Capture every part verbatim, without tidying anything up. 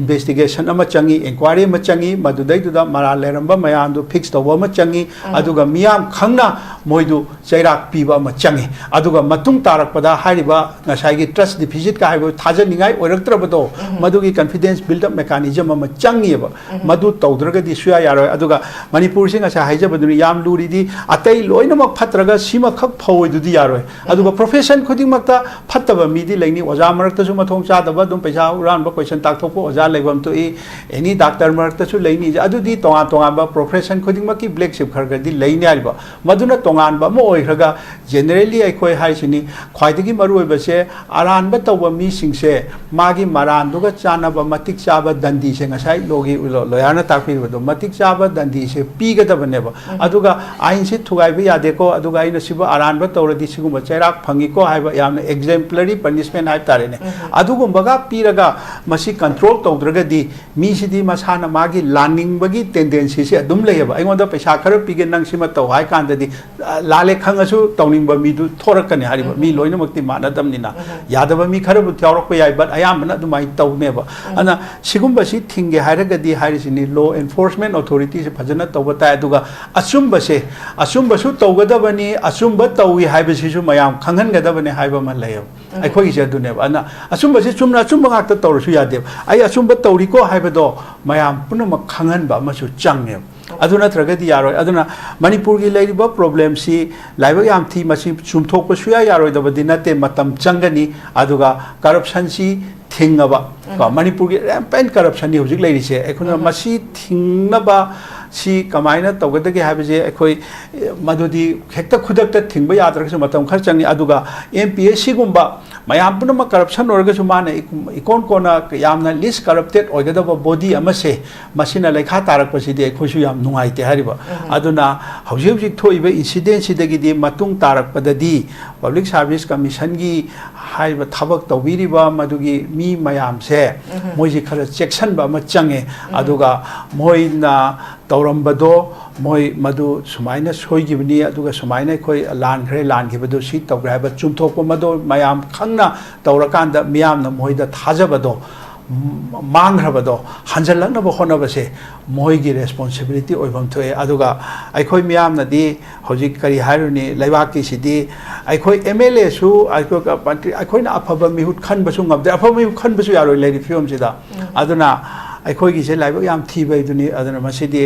Investigation ꯑꯃ ꯆꯪꯉꯤ, enquiry ꯑꯃ ꯆꯪꯉꯤ, ꯃꯗꯨꯗꯩꯗꯨꯗ ꯃꯔꯥꯜ ꯂꯩꯔꯝꯕ ꯃꯌꯥꯝꯗꯨ ꯐꯤꯛꯁ ꯇꯧꯕ ꯑꯃ ꯆꯪꯉꯤ, ꯑꯗꯨꯒ ꯃꯤꯌꯥꯝ ꯈꯪꯅ ꯃꯣꯏꯗꯨ ꯆꯩꯔꯥꯛ ꯄꯤꯕ ꯑꯃ ꯆꯪꯉꯤ꯫ ꯑꯗꯨꯒ ꯃꯇꯨꯡ ꯇꯥꯔꯛꯄꯗ ꯍꯥꯏꯔꯤꯕ ꯉꯁꯥꯏꯒꯤ ꯇ꯭ꯔꯁ ꯗꯤꯐꯤꯁꯤꯠꯀ ꯍꯥꯏꯕ ꯊꯥꯖꯅꯤꯡꯉꯥꯏ ꯑꯣꯏꯔꯛꯇ꯭ꯔꯕꯗꯣ, ꯃꯗꯨꯒꯤ ꯀꯟꯐꯤꯗꯦꯟꯁ ꯕꯤꯜꯗ ꯑꯞ ꯃꯦꯀꯥꯅꯤꯖꯝ ꯑꯃ ꯆꯪꯉꯤꯑꯕ꯫ ꯃꯗꯨ ꯇꯧꯗ꯭ꯔꯒꯗꯤ ꯁꯨꯌꯥ ꯌꯥꯔꯣꯏ꯫ ꯑꯗꯨꯒ ꯃꯅꯤꯄꯨꯔꯁꯤ ꯉꯁꯥꯏ ꯍꯥꯏꯖꯕꯗꯨꯅꯤ, ꯌꯥꯝ ꯂꯨꯔꯤꯗꯤ ꯑꯇꯩ ꯂꯣꯏꯅꯃꯛ ꯐꯠꯇ꯭ꯔꯒ ꯁꯤꯃꯈꯛ ꯐꯧ ꯑꯣꯏꯗꯨꯗꯤ ꯌꯥꯔꯣꯏ꯫ ꯑꯗꯨꯒ ꯄ꯭ꯔꯣꯐꯦꯁꯟ ꯈꯨꯗꯤꯡꯃꯛꯇ ꯐꯠꯇꯕ ꯃꯤꯗꯤ ꯂꯩꯅꯤ꯫ ꯑꯣꯖꯥ ꯃꯔꯛꯇꯁꯨ ꯃꯊꯣꯡ ꯆꯥꯗꯕ, ꯑꯗꯨꯝ ꯄꯩꯁꯥ ꯍꯨꯔꯥꯟꯕ, ꯀꯣꯏꯁꯟ ꯇꯥꯛꯊꯣꯛꯄ ꯑꯣꯖꯥ ꯂꯩꯐꯝ ꯊꯣꯛꯏ꯫ ꯑꯦꯅꯤ ꯗꯥꯛꯇꯔ ꯃꯔꯛꯇꯁꯨ ꯂꯩꯅꯤ꯫ ꯑꯗꯨꯗꯤ ꯇꯣꯉꯥꯟ ꯇꯣꯉꯥꯟꯕ ꯄ꯭ꯔꯣꯐꯦꯁꯟ ꯈꯨꯗꯤꯡꯃꯛꯀꯤ ꯕ꯭ꯂꯦꯛ ꯁꯤꯞ ꯈꯔ ꯈꯔꯗꯤ ꯂꯩꯅꯤ ꯍꯥꯏꯔꯤꯕ꯫ ꯃꯗꯨꯅ ꯇꯣꯉꯥꯟꯕ ꯑꯃ ꯑꯣꯏꯈ꯭ꯔꯒ, ꯖꯦꯅꯔꯦꯜꯂꯤ ꯑꯩꯈꯣꯏ ꯍꯥꯏꯁꯤꯅꯤ, ꯈ꯭ꯋꯥꯏꯗꯒꯤ ꯃꯔꯨꯑꯣꯏꯕꯁꯦ ꯑꯔꯥꯟꯕ ꯇꯧꯕ ꯃꯤꯁꯤꯡꯁꯦ ꯃꯥꯒꯤ ꯃꯔꯥꯟꯗꯨꯒ ꯆꯥꯟꯅꯕ ꯃꯇꯤꯛ ꯆꯥꯕ ꯗꯟꯗꯤꯁꯦ, ꯉꯁꯥꯏ ꯂꯣꯒꯤ ꯂꯣ-, ꯂꯣꯌꯔꯅ ꯇꯥꯛꯄꯤꯔꯤꯕꯗꯣ, ꯃꯇꯤꯛ ꯆꯥꯕ ꯗꯟꯗꯤꯁꯦ ꯄꯤꯒꯗꯕꯅꯦꯕ꯫ ꯑꯗꯨꯒ ꯑꯥꯏꯟꯁꯤ ꯊꯨꯒꯥꯏꯕ ꯌꯥꯗꯦꯀꯣ, ꯑꯗꯨꯒ ꯑꯩꯅ ꯁꯤꯕꯨ ꯑꯔꯥꯟꯕ ꯇꯧꯔꯗꯤ ꯁꯤꯒꯨꯝꯕ ꯆꯩꯔꯥꯛ ꯐꯪꯉꯤꯀꯣ ꯍꯥꯏꯕ ꯌꯥꯝꯅ ꯑꯦꯛꯖꯦꯝꯄ꯭ꯂꯔꯤ ꯄꯅꯤꯁꯃꯦꯟ ꯍꯥꯏꯕ ꯇꯥꯔꯦꯅꯦ, ꯑꯗꯨꯒꯨꯝꯕꯒ ꯄꯤꯔꯒ ꯃꯁꯤ ꯀꯟꯇ꯭ꯔꯣꯜ ꯇꯧꯗ꯭ꯔꯒꯗꯤ, ꯃꯤꯁꯤꯗꯤ ꯃꯁꯥꯅ ꯃꯥꯒꯤ ꯂꯥꯟꯅꯤꯡꯕꯒꯤ ꯇꯦꯟꯗꯦꯟꯁꯤꯁꯦ ꯑꯗꯨꯝ ꯂꯩꯌꯦꯕ꯫ "ꯑꯩꯉꯣꯟꯗ ꯄꯩꯁꯥ ꯈꯔ ꯄꯤꯒꯦ, ꯅꯪ ꯁꯤꯃ ꯇꯧ" ꯍꯥꯏ ꯀꯥꯟꯗꯗꯤ, ꯑ, ꯂꯥꯜꯂꯦ ꯈꯪꯉꯁꯨ ꯇꯧꯅꯤꯡꯕ ꯃꯤꯗꯨ ꯊꯣꯔꯛꯀꯅꯤ ꯍꯥꯏꯔꯤꯕ꯫ ꯃꯤ ꯂꯣꯏꯅꯃꯛꯇꯤ ꯃꯥꯟꯅꯗꯕꯅꯤꯅ꯫ ꯌꯥꯗꯕ ꯃꯤ ꯈꯔꯕꯨꯗꯤ ꯌꯥꯎꯔꯛꯄ ꯌꯥꯏ, but ꯑꯌꯥꯝꯕꯅ ꯑꯗꯨꯃꯥꯏꯅ ꯇꯧꯅꯦꯕ꯫ ꯑꯗꯨꯅ ꯁꯤꯒꯨꯝꯕꯁꯤ ꯊꯤꯡꯒꯦ ꯍꯥꯏꯔꯒꯗꯤ ꯍꯥꯏꯔꯤꯁꯤꯅꯤ, ꯂꯣ ꯑꯦꯟꯐꯣꯔꯁꯃꯦꯟ ꯑꯣꯊꯣꯔꯤꯇꯤꯁꯦ ꯐꯖꯅ ꯇꯧꯕ ꯇꯥꯏ꯫ ꯑꯗꯨꯒ ꯑꯆꯨꯝꯕꯁꯦ, ꯑꯆꯨꯝꯕꯁꯨ ꯇꯧꯒꯗꯕꯅꯤ, ꯑꯆꯨꯝꯕ ꯇꯧꯏ ꯍꯥꯏꯕꯁꯤꯁꯨ ꯃꯌꯥꯝ ꯈꯪꯍꯟꯒꯗꯕꯅꯤ ꯍꯥꯏꯕ ꯑꯃ ꯂꯩꯌꯦꯕ꯫ ꯑꯩꯈꯣꯏꯒꯤꯁꯦ ꯑꯗꯨꯅꯦꯕ꯫ ꯑꯗꯨꯅ ꯑꯆꯨꯝꯕꯁꯦ ꯆꯨꯝꯅ ꯑꯆꯨꯝꯕ ꯉꯥꯛꯇ ꯇꯧꯔꯁꯨ ꯌꯥꯗꯦꯕ꯫ "ꯑꯩ ꯑꯆꯨꯝꯕ ꯇꯧꯔꯤꯀꯣ" ꯍꯥꯏꯕꯗꯣ ꯃꯌꯥꯝ ꯄꯨꯝꯅꯃꯛ ꯈꯪꯍꯟꯕ ꯑꯃꯁꯨ ꯆꯪꯉꯦꯕ꯫ ꯑꯗꯨ ꯅꯠꯇ꯭ꯔꯒꯗꯤ ꯌꯥꯔꯣꯏ꯫ ꯑꯗꯨꯅ ꯃꯅꯤꯄꯨꯔꯒꯤ ꯂꯩꯔꯤꯕ ꯄ꯭ꯔꯣꯕ꯭ꯂꯦꯝꯁꯤ ꯂꯥꯏꯕꯛ ꯌꯥꯝ ꯊꯤ, ꯃꯁꯤ ꯆꯨꯝꯊꯣꯛꯄ ꯁꯨꯌꯥ ꯌꯥꯔꯣꯏꯗꯕꯗꯤ ꯅꯠꯇꯦ, ꯃꯇꯝ ꯆꯪꯒꯅꯤ꯫ ꯑꯗꯨꯒ ꯀꯔꯞꯁꯟꯁꯤ ꯊꯤꯡꯉꯕ, ꯀꯣ, ꯃꯅꯤꯄꯨꯔꯒꯤ ꯔꯦꯝꯄꯦꯟ ꯀꯔꯞꯁꯟꯅꯤ ꯍꯧꯖꯤꯛ ꯂꯩꯔꯤꯁꯦ꯫ ꯑꯩꯈꯣꯏꯅ ꯃꯁꯤ ꯊꯤꯡꯅꯕ ꯁꯤ ꯀꯃꯥꯏꯅ ꯇꯧꯒꯗꯒꯦ ꯍꯥꯏꯕꯁꯦ ꯑꯩꯈꯣꯏ, ꯑꯦ, ꯃꯗꯨꯗꯤ ꯍꯦꯛꯇ ꯈꯨꯗꯛꯇ ꯊꯤꯡꯕ ꯌꯥꯗ꯭ꯔꯒꯁꯨ ꯃꯇꯝ ꯈꯔ ꯆꯪꯉꯤ꯫ ꯑꯗꯨꯒ ꯑꯦꯝ ꯄꯤ ꯑꯦꯁ ꯁꯤꯒꯨꯝꯕ ꯃꯌꯥꯝ ꯄꯨꯝꯅꯃꯛ ꯀꯔꯞꯁꯟ ꯑꯣꯏꯔꯒꯁꯨ ꯃꯥꯅ ꯏꯀꯣꯟ ꯀꯣꯟꯅ ꯌꯥꯝꯅ ꯂꯤꯁ ꯀꯔꯞꯇꯦꯠ ꯑꯣꯏꯒꯗꯕ ꯕꯣꯗꯤ ꯑꯃꯁꯦ ꯃꯁꯤꯅ ꯂꯩꯈꯥ ꯇꯥꯔꯛꯄꯁꯤꯗꯤ ꯑꯩꯈꯣꯏꯁꯨ ꯌꯥꯝ ꯅꯨꯡꯉꯥꯏꯇꯦ ꯍꯥꯏꯔꯤꯕ꯫ ꯑꯗꯨꯅ ꯍꯧꯖꯤꯛ ꯍꯧꯖꯤꯛ ꯊꯣꯛꯏꯕ ꯏꯟꯁꯤꯗꯦꯟꯁꯤꯗꯒꯤꯗꯤ ꯃꯇꯨꯡ ꯇꯥꯔꯛꯄꯗꯗꯤ ꯄꯕ꯭ꯂꯤꯛ ꯁꯥꯔꯚꯤꯁ ꯀꯃꯤꯁꯟꯒꯤ ꯍꯥꯏꯔꯤꯕ ꯊꯕꯛ ꯇꯧꯕꯤꯔꯤꯕ ꯃꯗꯨꯒꯤ ꯃꯤ ꯃꯌꯥꯝꯁꯦ, ꯃꯣꯏꯁꯤ ꯈꯔ ꯆꯦꯛꯁꯤꯟꯕ ꯑꯃ ꯆꯪꯉꯦ꯫ ꯑꯗꯨꯒ ꯃꯣꯏꯅ ꯇꯧꯔꯝꯕꯗꯣ, ꯃꯣꯏ ꯃꯗꯨ ꯁꯨꯃꯥꯏꯅ ꯁꯣꯏꯈꯤꯕꯅꯤ, ꯑꯗꯨꯒ ꯁꯨꯃꯥꯏꯅ ꯑꯩꯈꯣꯏ ꯂꯥꯟꯈ꯭ꯔꯦ, ꯂꯥꯟꯈꯤꯕꯗꯨ ꯁꯤ ꯇꯧꯈ꯭ꯔꯦ ꯍꯥꯏꯕ ꯆꯨꯝꯊꯣꯛꯄ ꯃꯗꯨ ꯃꯌꯥꯝ ꯈꯪꯅ ꯇꯧꯔꯀꯥꯟꯗ ꯃꯤꯌꯥꯝꯅ ꯃꯣꯏꯗ ꯊꯥꯖꯕꯗꯣ ꯃꯥꯡꯈ꯭ꯔꯕꯗꯣ ꯍꯟꯖꯜꯂꯛꯅꯕ ꯍꯣꯠꯅꯕꯁꯦ ꯃꯣꯏꯒꯤ ꯔꯦꯁꯄꯣꯟꯁꯤꯕꯤꯂꯤꯇꯤ ꯑꯣꯏꯐꯝ ꯊꯣꯛꯑꯦ꯫ ꯑꯗꯨꯒ ꯑꯩꯈꯣꯏ ꯃꯤꯌꯥꯝꯅꯗꯤ ꯍꯧꯖꯤꯛ ꯀꯔꯤ ꯍꯥꯏꯔꯨꯅꯤ, ꯂꯩꯕꯥꯛꯀꯤꯁꯤꯗꯤ ꯑꯩꯈꯣꯏ ꯑꯦꯝ ꯑꯦꯜ ꯑꯦꯁꯨ ꯑꯩꯈꯣꯏꯅ ꯑꯐꯕ ꯃꯤꯍꯨꯠ ꯈꯟꯕꯁꯨ ꯉꯝꯗꯦ, ꯑꯐꯕ ꯃꯤꯍꯨꯠ ꯈꯟꯕꯁꯨ ꯌꯥꯔꯣꯏ ꯂꯩꯔꯤꯕ ꯐꯤꯕꯝꯁꯤꯗ꯫ ꯑꯗꯨꯅ ꯑꯩꯈꯣꯏꯒꯤꯁꯦ ꯂꯥꯏꯕꯛ ꯌꯥꯝ ꯊꯤꯕ ꯍꯥꯏꯗꯨꯅꯤ꯫ ꯑꯗꯨꯅ ꯃꯁꯤꯗꯤ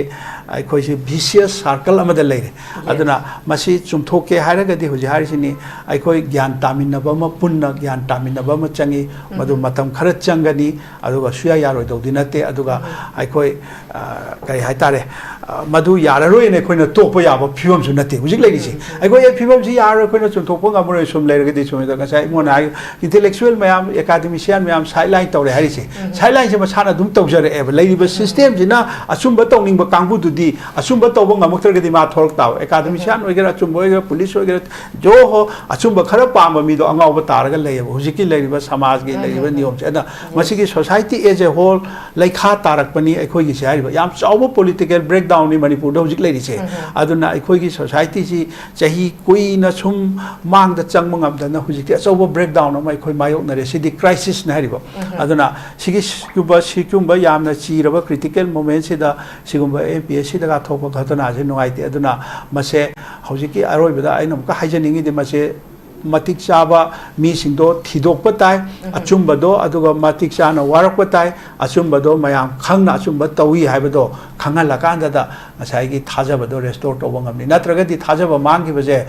ꯑꯩꯈꯣꯏꯁꯦ ꯚꯤꯁꯤꯌꯁ ꯁꯥꯔꯀꯜ ꯑꯃꯗ ꯂꯩꯔꯦ꯫ ꯑꯗꯨꯅ ꯃꯁꯤ ꯆꯨꯝꯊꯣꯛꯀꯦ ꯍꯥꯏꯔꯒꯗꯤ ꯍꯧꯖꯤꯛ ꯍꯥꯏꯔꯤꯁꯤꯅꯤ, ꯑꯩꯈꯣꯏ ꯒ꯭ꯌꯥꯟ ꯇꯥꯃꯤꯟꯅꯕ ꯑꯃ, ꯄꯨꯟꯅ ꯒ꯭ꯌꯥꯟ ꯇꯥꯃꯤꯟꯅꯕ ꯑꯃ ꯆꯪꯉꯤ꯫ ꯃꯗꯨ ꯃꯇꯝ ꯈꯔ ꯆꯪꯒꯅꯤ, ꯑꯗꯨꯒ ꯁꯨꯌꯥ ꯌꯥꯔꯣꯏꯗꯧꯗꯤ ꯅꯠꯇꯦ꯫ ꯑꯗꯨꯒ ꯑꯩꯈꯣꯏ, ꯑ, ꯀꯔꯤ ꯍꯥꯏꯇꯥꯔꯦ, ꯑ, ꯃꯗꯨ ꯌꯥꯔꯔꯣꯏꯅ ꯑꯩꯈꯣꯏꯅ ꯇꯣꯛꯄ ꯌꯥꯕ ꯐꯤꯕꯝꯁꯨ ꯅꯠꯇꯦ ꯍꯧꯖꯤꯛ ꯂꯩꯔꯤꯁꯦ꯫ ꯑꯩꯈꯣꯏ ꯑꯦ ꯐꯤꯕꯝꯁꯤ ꯌꯥꯔꯔꯣꯏ, ꯑꯩꯈꯣꯏꯅ ꯆꯨꯝꯊꯣꯛꯄ ꯉꯝꯃꯔꯣꯏ ꯁꯨꯝ ꯂꯩꯔꯒꯗꯤ꯫ ꯁꯨꯝ ꯉꯁꯥꯏ ꯑꯩꯉꯣꯟꯗ ꯍꯥꯏ, ꯏꯟꯇꯦꯂꯦꯛꯆꯨꯋꯦꯜ ꯃꯌꯥꯝ, ꯑꯦꯀꯥꯗꯦꯃꯤꯁꯤꯌꯥꯟ ꯃꯌꯥꯝ ꯁꯥꯏꯠ ꯂꯥꯏꯟ ꯇꯧꯔꯦ ꯍꯥꯏꯔꯤꯁꯦ꯫ ꯁꯥꯏꯠ ꯂꯥꯏꯟꯁꯦ ꯃꯁꯥꯅ ꯑꯗꯨꯝ ꯇꯧꯖꯔꯛꯑꯦꯕ꯫ ꯂꯩꯔꯤꯕ ꯁꯤꯁꯇꯦꯝꯁꯤꯅ ꯑꯆꯨꯝꯕ ꯇꯧꯅꯤꯡꯕ ꯀꯥꯡꯕꯨꯗꯨꯗꯤ ꯑꯆꯨꯝꯕ ꯇꯧꯕ ꯉꯝꯃꯛꯇ꯭ꯔꯒꯗꯤ ꯃꯥ ꯊꯣꯛꯂꯛ ꯇꯥꯕ꯫ ꯑꯦꯀꯥꯗꯦꯃꯤꯁꯤꯌꯥꯟ ꯑꯣꯏꯒꯦꯔꯥ, ꯑꯆꯨꯝꯕ ꯑꯣꯏꯒꯦꯔꯥ, ꯄꯨꯂꯤꯁ ꯑꯣꯏꯒꯦꯔꯥ, ꯖꯣ ꯍꯣ, ꯑꯆꯨꯝꯕ ꯈꯔ ꯄꯥꯝꯕ ꯃꯤꯗꯣ ꯑꯉꯥꯎꯕ ꯇꯥꯔꯒ ꯂꯩꯌꯦꯕ ꯍꯧꯖꯤꯛꯀꯤ ꯂꯩꯔꯤꯕ ꯁꯃꯥꯖꯀꯤ ꯂꯩꯔꯤꯕ ꯅꯤꯌꯣꯝꯁꯦ꯫ ꯑꯗ ꯃꯁꯤꯒꯤ ꯁꯣꯁꯥꯏꯇꯤ ꯑꯦꯖ ꯑꯦ ꯍꯣꯜ ꯂꯩꯈꯥ ꯇꯥꯔꯛꯄꯅꯤ ꯑꯩꯈꯣꯏꯒꯤꯁꯦ ꯍꯥꯏꯔꯤꯕ꯫ ꯌꯥꯝ ꯆꯥꯎꯕ ꯄꯣꯂꯤꯇꯤꯀꯦꯜ ꯕ꯭ꯔꯦꯛꯗꯥꯎꯟꯅꯤ ꯃꯅꯤꯄꯨꯔꯗ ꯍꯧꯖꯤꯛ ꯂꯩꯔꯤꯁꯦ꯫ ꯑꯗꯨꯅ ꯑꯩꯈꯣꯏꯒꯤ ꯁꯣꯁꯥꯏꯇꯤꯁꯤ ꯆꯍꯤ ꯀꯨꯏꯅ ꯁꯨꯝ ꯃꯥꯡꯗ ꯆꯪꯕ ꯉꯝꯗꯅ ꯍꯧꯖꯤꯛꯇꯤ ꯑꯆꯧꯕ ꯕ꯭ꯔꯦꯛꯗꯥꯎꯟ ꯑꯃ ꯑꯩꯈꯣꯏ ꯃꯥꯌꯣꯛꯅꯔꯦ꯫ ꯁꯤꯗꯤ ꯀ꯭ꯔꯥꯏꯁꯤꯁꯅ ꯍꯥꯏꯔꯤꯕ꯫ ꯑꯗꯨꯅ ꯁꯤꯒꯤ ꯁꯤꯒꯨꯝꯕ, ꯁꯤꯒꯨꯝꯕ ꯌꯥꯝꯅ ꯆꯤꯔꯕ ꯀ꯭ꯔꯤꯇꯤꯀꯦꯜ ꯃꯣꯃꯦꯟꯁꯤꯗ ꯁꯤꯒꯨꯝꯕ ꯑꯦꯝ ꯄꯤ ꯑꯦꯁ ꯁꯤꯗꯒ ꯊꯣꯛꯄ ꯘꯇꯅꯥꯁꯦ ꯅꯨꯡꯉꯥꯏꯇꯦ꯫ ꯑꯗꯨꯅ ꯃꯁꯦ ꯍꯧꯖꯤꯛꯀꯤ ꯑꯔꯣꯏꯕꯗ ꯑꯩꯅ ꯑꯃꯨꯛꯀ ꯍꯥꯏꯖꯅꯤꯡꯉꯤꯗꯤ, ꯃꯁꯦ ꯃꯇꯤꯛ ꯆꯥꯕ ꯃꯤꯁꯤꯡꯗꯣ ꯊꯤꯗꯣꯛꯄ ꯇꯥꯏ, ꯑꯆꯨꯝꯕꯗꯣ, ꯑꯗꯨꯒ ꯃꯇꯤꯛ ꯆꯥꯅ ꯋꯥꯔꯛꯄ ꯇꯥꯏ, ꯑꯆꯨꯝꯕꯗꯣ ꯃꯌꯥꯝ ꯈꯪꯅ ꯑꯆꯨꯝꯕ ꯇꯧꯏ ꯍꯥꯏꯕꯗꯣ ꯈꯪꯍꯜꯂꯀꯥꯟꯗꯗ ꯉꯁꯥꯏꯒꯤ ꯊꯥꯖꯕꯗꯣ ꯔꯦꯁꯇꯣꯔ ꯇꯧꯕ ꯉꯝꯅꯤ꯫ ꯅꯠꯇ꯭ꯔꯒꯗꯤ ꯊꯥꯖꯕ ꯃꯥꯡꯈꯤꯕꯁꯦ